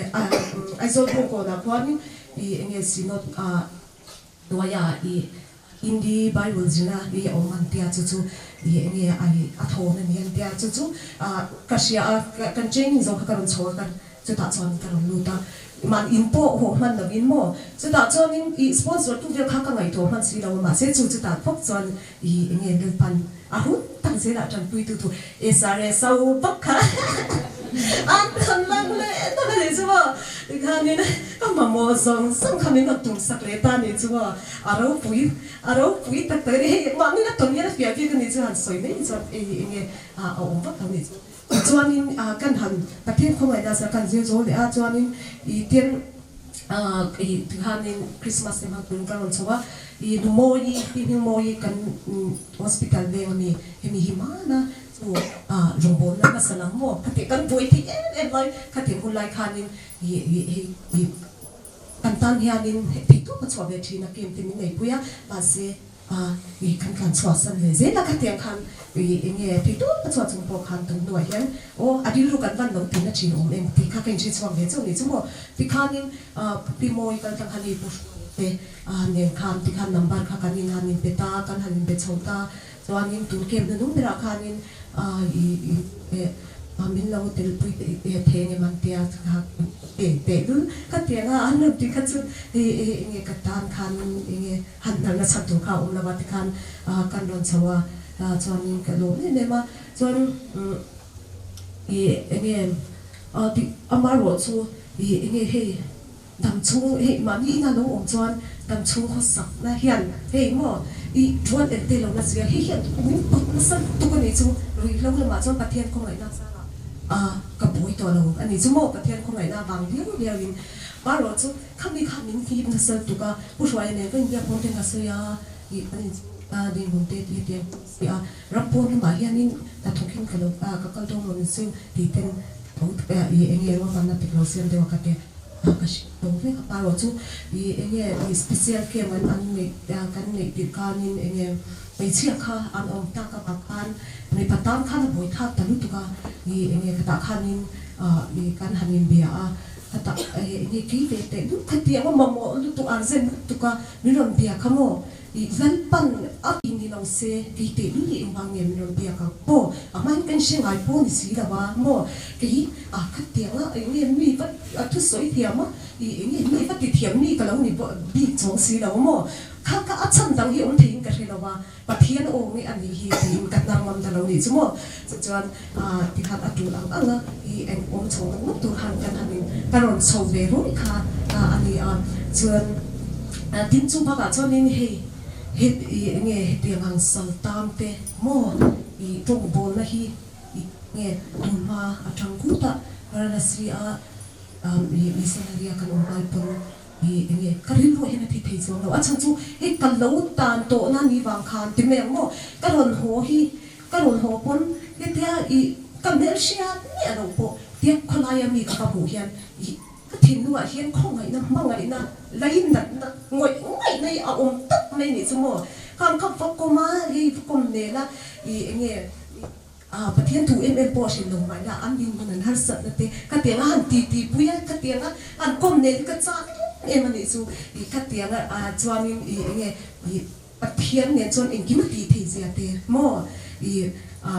Aizawl Bawngkawnah khuanin i enge Synod hnuaiah i Hindi Bible zirna i awm an tia chu chu i enge ai a thawn a ni an tia chu chu ka hria a kan training zawng kha ka rawn chho a ka chutah chuan ka rawn lut a man in pawh haw hman lovin maw chutah chuanin i sponsor tu vel kha ka ngaihtuah hman si lo a mahse chu chutah bawk chuan I enge Lalpan a hun tak zelah tanpuitu tur SRS ho bawk kha an han lang leh tak a nih chu maw. Tikhanin ka mamawh zawng zawng kha min rawn tum sak leh ta a nih chu maw. A ropui a ropui tak tak a ni. Hei mahni la tawn hian a fiah bik a nih chu han sawi mai chuan hei enge a awm vak lo a nih chu. Tichuanin kan han Pathian khawngaihna zar kan zir zo leh a chuanin i tin i tikhanin Christmas te hmang turin ka rawn chho a, i nu Mawi pi Hming Mawi kan hospital veng ami hemi hi hmana chu rawngbawlna hmasa lam maw khati kan buai thei em em lai khati hun lai khanin i i i kan tan hianin theihtawp a chhuah ve thin a kem te min neipui a mahse I kan tlan chhuah san ve zel a khatiang khan i enge thei tawp a chhuah chung pawh khan tun hnuah hian aw a rilru kan van lo tin a thin awm em tih kha ka inhre chhuak ve chauh ni chu maw tikhanin Pi Mawi kal tlang khan hei Pu Hruaia te nen khan tikhan number kha kan in han inpe ta kan han inbe chho ta chuanin tun camp hnuhnung berah khanin i Min lo telpui thei ang em an tia teh teh lul ka ti ang a, an rawn ti kha chu hei enge ka tan khan enge han hnalna chhan tur kha a awm lo a tikhan kan rawn chho a chuanin ka lawm em em a chuan i enge amaherawh chu i enge hei Dam chhung hei mahni ina lo awm chuan dam chhung khawsak na hian hei maw i thuan en te lo na zia hei hian min put nasa lutuk a nih chu ruihhlo lamah chuan Pathian khawngaihna zarah a ka buai. buai tawh lo a ni chu maw Pathian khawngaihna avang viau viau in marawh chu khami kha min hip nasa lutuk a Pu Hruaia nen ka inbiak pawn ten ka sawi a ih an in a dinhmun te tih hetiang ka sawi a ram pawn lamah hianin hnathawkin ka lo ka kal dawn lo ni chu tih ten ih enge ruahmanna dik lo siam deuh a ka ti a ka hre lo vek a marawh chu ih enge ih special camp an an neih kan neih tirh khanin enge hmeichhia kha an awm tak avang khan mipa tan khan a buai thlak ta lutuk a ih enge ka tah khanin ih kan han inbia a ka tah enge kei ve teh lutuk khatiang a mamawh lutuk arzen lutuk a min rawn bia kha maw Ih Lalpan a ti ni lo se, kei teh lul hi engvang nge min rawn biak ang maw? A hmain kan hre ngai pawh ni si lo a maw? Kei a khatiang a eng nge mi va a thusawi thiam a, ih eng nge mi va ti thiam mi ka lo ni bik chuang si lo maw? Kha kha a chhan dang hi awm theiin ka hre lo a, Pathian aw nge a nih hi tiin ka hnar ngam ta lo nih chu maw? Chu chuan tikhan a tul ang ang a, ih eng awm chho ngawt ngawt tur khan kan han in ka rawn chho ve ruih kha a ni a, chuan tin chu bakah chuanin hei het ih eng nge hetiang ang sal tan te maw ih tawng bawlna hi ih nge tunhma atang kut a Varanasi a ih missionary a kan awm lai pawn I enge ka rilru hian a thi thei chuang lo. A chhan chu hei ka lo tan tawhna ni vang khan ti mai ang maw? Ka rawn haw hi ka rawn haw pawn hetia i ka hmelhriat miah lo pawh tia khawlaia mi ka va hmuh hian i ka thinlungah hian khawngaihna hmangaihna lainatna ngawih ngawihna hi a awm tawp mai nih chu maw? Khang kha va kawm a, hei va kawm nel a i enge A Pathian thu em em pawh a hrilh lo mah ila an dinhmun an harsatna te ka tiang a han ti ti pui a, ka tiang a han kawm nen hi ka chak em em a nih chu. Ih ka tiang a chuanin ih enge ih Pathian nen chuan engkim a tih theih zia te maw ih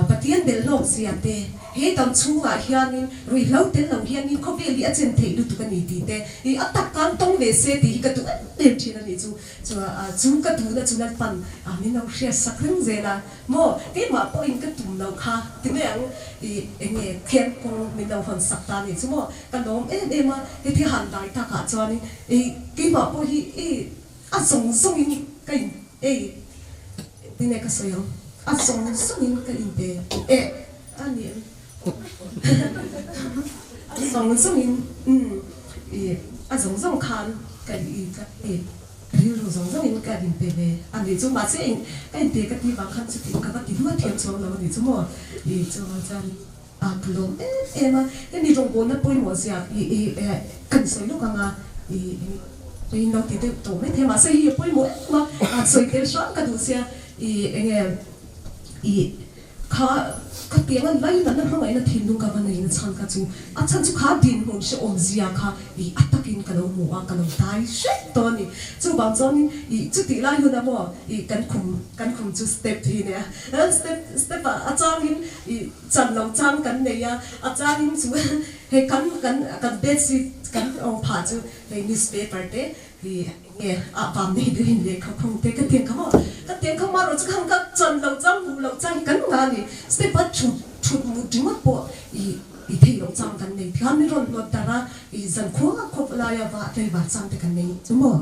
Pathian bel hlawk zia te he dam chhungah hianin ruihhlo tel lo hianin khawvel hi a chen theih lutuk a ni tih te ih a tak khan tawng ve se tih hi ka duh em em thin a nih chu. Chu chu ka duhna chu Lalpan min lo hriat sak reng zel a. Maw, keimah pawhin ka tum lo kha ti mai ang, i enge thian kawng min lo hawn sak ta nih chu maw, ka lawm em em a, heti han dai takah chuanin i keimah pawh hi i a zawng zawngin ka in ei tinge ka sawi ang, a zawng zawngin ka in pe eh a ni em a zawng zawngin umm i a zawng zawng khan ka i ka i. Rilru zawng zawngin ka inpe ve a nih chu, mahse eng ka inpe ka tih vang khan chuti ka va ti hnuai thiam chuang lo a nih chu maw? Ih chuvang chuan a ka lawm em em a, hemi rawngbawlna pawimawh zia ih ih eh kan sawi lawk ang a, ih eng lo ti deuh tawh maithei mahse hei a pawimawh em a, a sawi tel hram ka duh sia ih eng nge ih Kha ka tiang a lainatna hmangaihna thinlung ka va nei na chhan kha chu a chhan chu kha dinhmun hrehawm zia kha ih a takin ka lo hmu a, ka lo dai hrep tawh a ni. Chuvang chuanin ih chutih lai hunah maw ih kan khum kan khum chu step hi nia step step ah a changin ih chan lo chang kan nei a, a changin chu hei kan kan kan bedsheet kan awm phah chu hei newspaper te Hi nge a vam nei deuhin lehkha khawng te ka tiang kha maw? Ka tiang kha marawh chu khang ka chan lo chang hmuh loh chang hi kan nga a ni. Step a thut thut mut ringawt pawh i i thei loh chang kan nei. Tikhan min rawn hnawt darh a, i zan khua khawp laia va tlaivar chang te kan nei chu maw?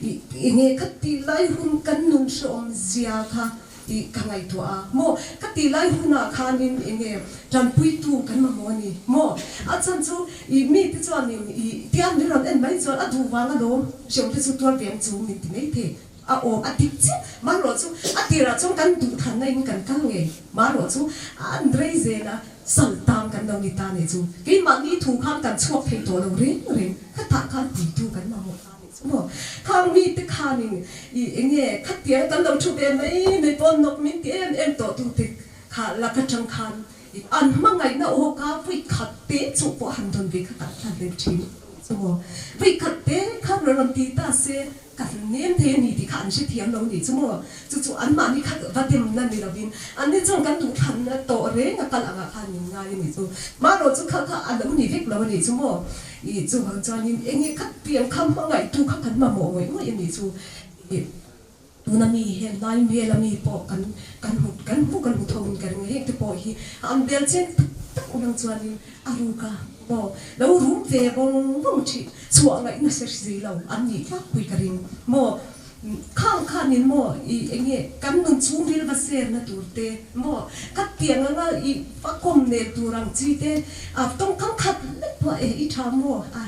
I enge ka tih lai hun kan nun hrehawm zia kha I ka ngaihtuah a maw? Ka tih lai hunah khanin enge tanpuitu kan mamawh a ni maw? A chhan chu i mite chuanin i tian min rawn en mai chuan a duh vang alawm hrehawm te chu tuar ve ang chu min ti mai thei a awm a dik chiah. Marawh chu a tirah chuan kan duh thanna in kan kal ngei. Marawh chu an rei zel a sal tang kan lo ni ta nih chu. Keimahni thu khan kan chhuak thei tawh lo reng reng. Khatah khan puitu kan mamawh ta. Maw? Khang mite khanin i enge khatiang kan lo thu ve mai mai pawh nawk min ti em em tawh tu te kha lak atang khan i an hmangaihna aw ka vawi khat te chu pawh han dawn ve kha kan hlan leh thin chu maw? Vawi khat te khan rawn rawn ti ta se ka nem thei a ni tih kha an hrethiam lo ni chu maw? Chu chu anmahni kha va demna ni lovin anni chuan kan duhthlanna tawh reng a kal angah khan min ngai a ni chu. Marawh chu kha kha a lo ni vek lo a ni chu maw? Ih chuvang chuanin enge kha piang kha hmangaihtu kha kan mamawh ngawih ngawih a nih chu. Ih tuna mi heng lai mela mi pawh kan kan hmu kan hmu kan hmu tho in ka ring a, heng te pawh hi an bel chen tak tak unang chuanin a ruk a maw lo rum ve vawng vawng thih chhuah ngaih nasa hri lo an nih tlakpui ka ring maw. Khang khanin maw i enge kan nun chhungril va serna tur te maw ka tiang anga i va kawm nel tur ang chi te a tawngkam khat lek pawh e i tha maw a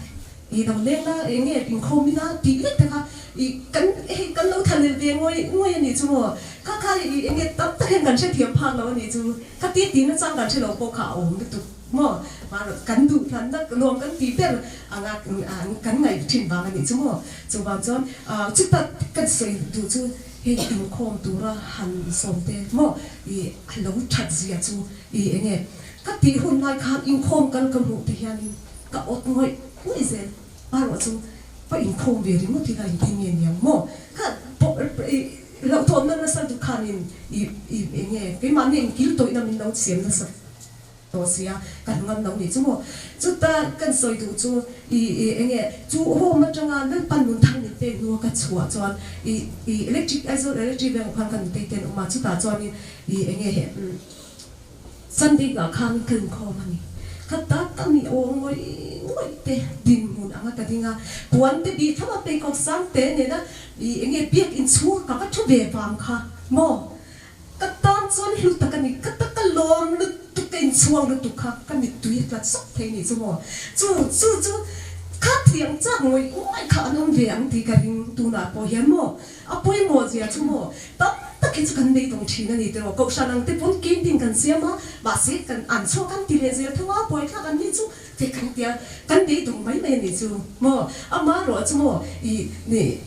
i lo leng a enge inkhawm ila tih lek te kha i kan hei kan lo thanel ve ngawi ngawi a nih chu maw kha kha i enge tam tak hian kan hrethiam phak lo a nih chu kha ti tihna chang kan hre lo pawh kha a awm lutuk. Maw? Kan duh hlanna nuam kan tih ber anga kan ngaih thin vang a nih chu maw? Chuvang chuan chuta kan sawi duh chu hei inkhawm tura han sawm te maw i a lo that zia chu i enge ka tih hun lai khan inkhawm kal ka hmuh te hianin ka awt ngawih ngawih zel erawh chu va inkhawm ve ringawt ila inti nge niang maw? Kha i hlauhthawnna nasa duh khanin i enge keimahni inkil tawihna min lo siam nasa. Tawh sia, kan ngam lo nih chu maw? Chuta kan sawi duh chu i i enge chu home atanga Lalpan nun thar min pek hnua ka chhuah chuan i i electric Aizawl electric bank ah khan ka nutei te an awm a, chutah chuan i i enge he Sunday ah khan ka inkhawm a ni. Ka ta ta mi aw ngawih ngawih te dinhmun anga ka ding a, puan te bih thlap a pheikhawk sang te nena i enge biak inchhung ka va thu ve vang kha maw? Ka tan chuan hlu tak a ni, ka ta ka lawm lutuk, ka inchhuang lutuk kha ka mittui a tlat sawk thei nih chu maw. Chu chu chu kha thiang chak ngawih ngawih kha an awm ve ang tih ka ring tunah pawh hian maw. A pawimawh zia chu maw tam tak hi chu kan nei tawng thin a ni tiraw. Kohhran ang te pawn camping kan siam a, mahse kan an chhuak an ti leh zel tho a, buaithlak an ni chu te kan tia kan beidawng mai mai a nih chu maw. Amaherawh chu maw ih nih.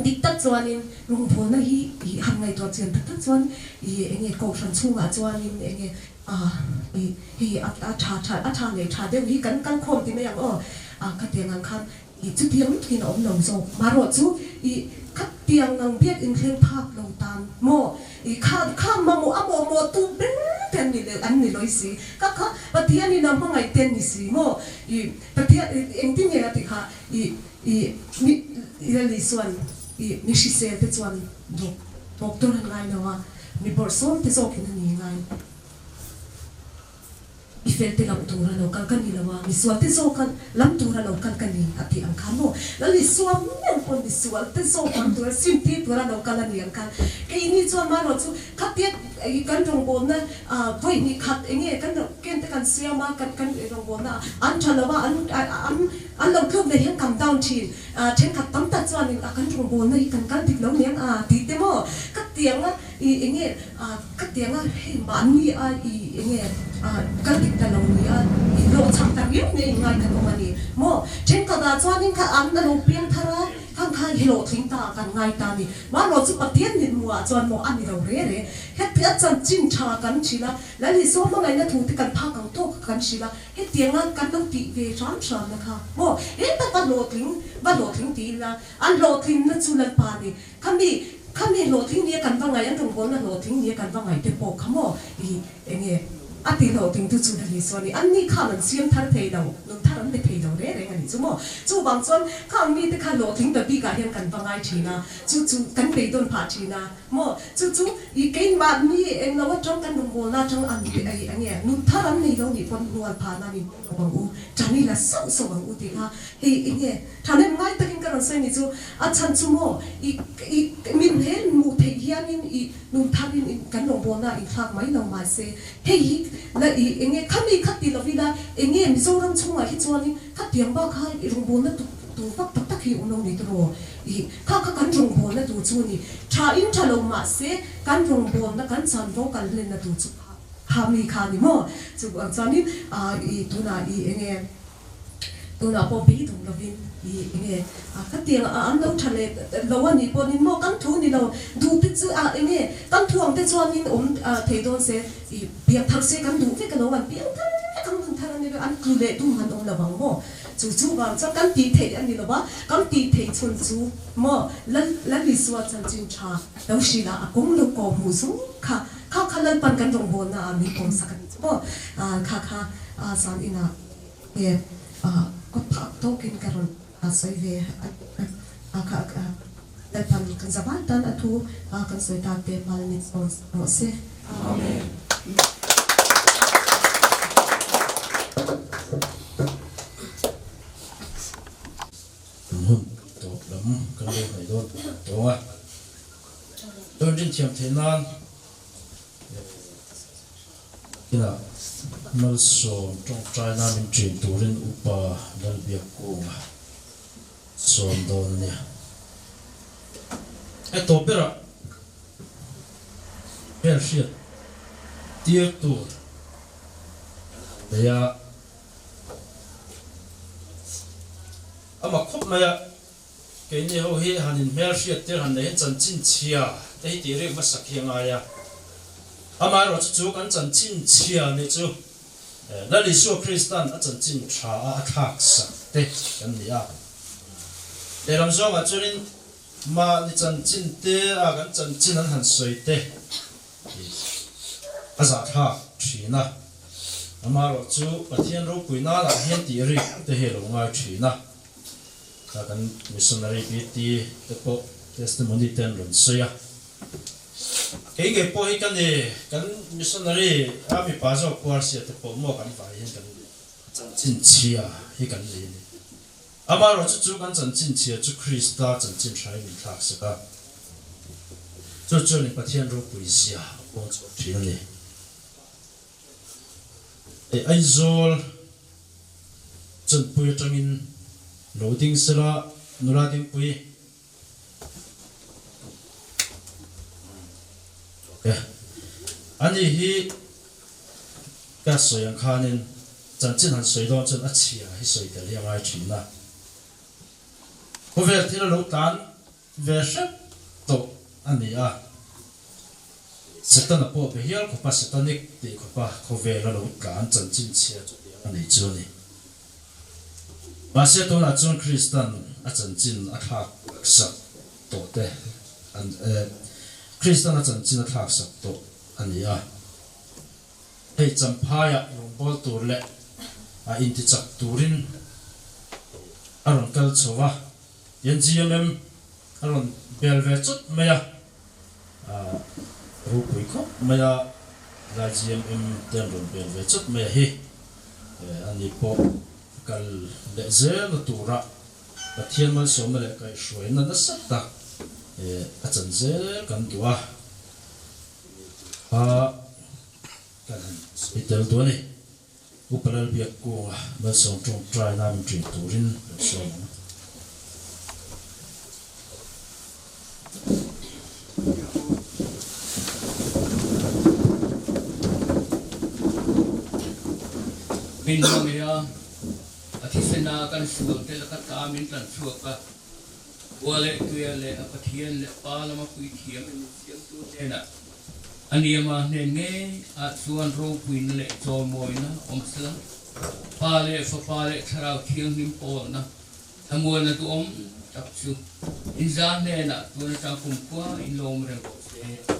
Dik tak chuanin rawngbawlna hi i han ngaihtuah chian tak tak chuan i enge kohhran chhungah chuanin enge ah i hei a tha tha a tha leh tha deuh hi kan kal khawm ti mai ang aw ah khatiang ang khan i chutiang lutukin a awm lo zawk marawh chu i khatiang ang biak inthleng phak lo tan maw i kha kha mamawh a mawhmawh tu ber te an ni leh an ni lawi si kha kha Pathianin a hmangaih te an ni si maw i Pathian engtin nge a ti kha i I mi Lali chuan i mi hrisel te chuan doctor an ngai lo a, mi bawrhsawm te zawkin a ni ngai. I fel te lam tur a lo kal ka ni lo a, mi sual te zawk a lam tur a lo kal ka ni a tih ang khan maw? Lali suam meuh pawn mi sual te zawk lam tur a simtir tur a lo kal a ni ang khan. Keini chuan marawh chu khatia kan rawngbawlna vawi hnih khat enge kan ken te kan siam a, kan rawngbawlna an tha lo a, an An lo tluk ve hian kan down thin. Thenkhat tam tak chuanin a kan rawngbawlna hi kan kal dik lo niang a tih te maw? Ka tianga i enge ka tianga hei mahni a i enge kal dik ta lo ni a i hlawhchham ta riau nia i ngai kan awm a ni maw? Thenkhat ah chuanin kha an a lo piang thar a, khang kha hi hlawhtling ta ah kan ngai ta a ni. Mahrawh chu Pathian mithmuh ah chuan maw a ni lo re re. Heti a chanchin tha kan hrilh a, Lal Isua hmangaihna thu te kan phak ang tawk kan hrilh a, Hetianga kan lo tih ve hram hramna kha maw heta va hlawhtling va hlawhtling ti ila an hlawhtlinna chu Lalpa a ni. Khami khami hlawhtling nia kan va ngaih an rawngbawlna hlawhtling nia kan va ngaih te pawh kha maw i enge a ti hlawhtling tu chu Lal Isua a ni. An ni khan an siam thar thei lo, nun thar an pe thei lo reng reng a nih chu maw. Chuvang chuan khang mite kha hlawhtling ta bikah hian kan va ngai thin a, chu chu kan beidawn phah thin a. Maw? Chu chu i keimahni eng lo atang kan rawngbawlna atang an ti ei a nge? Nun thar an nei lo nih pawn hnual phah nan in awm ang u, tan i la sauh sauh ang u tih kha hei i nge? Thahnem ngai takin ka rawn sawi ni chu a chhan chu maw i i min he hmuh theih hianin i nun tharin in kan rawngbawlna in thlak mai lo mahse hei hi la i enge khami kha ti lovin a enge Mizoram chhungah hi chuanin khatiang bak kha i rawngbawlna tuk tur vak tak tak hi awm lo ni tiraw i Kha kha kan rawngbawlna tur chu a ni. Tha in tha lo mah se kan rawngbawlna kan chanvo kan hlenna tur chu kha kha mi kha a ni maw? Chu ang chuanin i tunah i enge tunah pawh beidawng lovin i enge khatiang an lo tha leh lo a nih pawhin maw kan thu ni lo duh te chu a enge kan thu ang te chuanin awm thei dawn se i piang thar se kan duh vek a lo an piang thar vek ang nun thar a ni vek an tlu leh dum han awm lo ang maw? Chu chu vang chuan kan tih theih a ni lo va, kan tih theih chhun chu maw Lal Lal Isua chanchin tha lo hrilh a, a kawng lo kawh hmuh zung kha, kha kha Lalpan kan rawngbawlna ah min kawmsak a ni chu maw, kha kha zan inah nge ka phak tawkin ka rawn sawi ve a, kha Lalpan kan zavan tan a thu kan sawi tak te mal min sawn rawh se. Amen. Hun tawp lam kan lo hnaih dawn tawng a. in rin thiam theih nan Nakinah malsawm tawngtaina min ṭin turin Upa Lalbiakkunga sawm dawn a nia. He tawp berah hmel hriat tir tur nei a, a mak khawp mai a, keini ho hi han inhmel hriat tir han nei hian chanchin chhia te hi tih rik hmasak hi a ngai a, amaherawhchu chu kan chanchin chhia nih chu Lal Isua Kristan a chanchin tha a a thlak sak te kan ni a. Lehlam zawngah chuanin mahni chanchin te a kan chanchin an han sawi te hi a zahthlak thin a. Amaherawhchu Pathian ropui nanah hian tih rik te hi a lo ngai thin a. Kha kan missionary PT te pawh testimony te an rawn sawi a. Kei ngei pawh hi ka ni, kan missionary a mipa zawk puar sia te pawh maw kan vai hian kan chanchin chhia hi kan nei a ni. Amaherawhchu chu kan chanchin chhia chu Krista chanchin hrai min thlak sak a, chu chuanin Pathian ropui zia a puang chhuak thin a ni. Hei Aizawl chanpui atangin lo ding sela nula dingpui. Ok. Ani hi ka sawi ang khanin chanchin han sawi dawn chuan a chhia hi sawi tel hi a ngai thin a. Khawvel thil a lo tlan ve hrep tawh a ni a. Setana pawh be hial khawpa Setanic tih khawpa khawvel a lo tlan chanchin chhia chu tiang a nei chu a ni. Mahse tunah chuan Kristan a chanchin a thlak sak tawh te an Kristan a chanchin a thlak sak tawh a ni a. Hei Champhaiah rawngbâwl tur leh a intichak turin a rawn kal chho a, tian GMM a rawn bel ve chawt mai a, ropui khawp mai a, helai GMM te an rawn bel ve chawt mai a hi. Ani pawh kal leh zelna tura Pathian malsawmna leh kaihhruaina nasa tak a chan zel kan duh a, kha kan han sawi tel duh a ni. Upa Lalbiakkunga malsawm tawngtaina min ṭin turin kan sawm ang. Min hmangaih a, a thisena kan sual te laka ta min tlan chhuak a, Khua leh Tuia leh a Pathian leh Pa lama puithiam in min siamtu hnenah a niama hnen ngei ah chuan ropuina leh chawimawina awm sela, Pa leh Fapa leh Thlarau Thianghlim pawlna Thlamuana duhawm tak chu inzar hnenah tun atang kumkhua in lawm reng rawh se.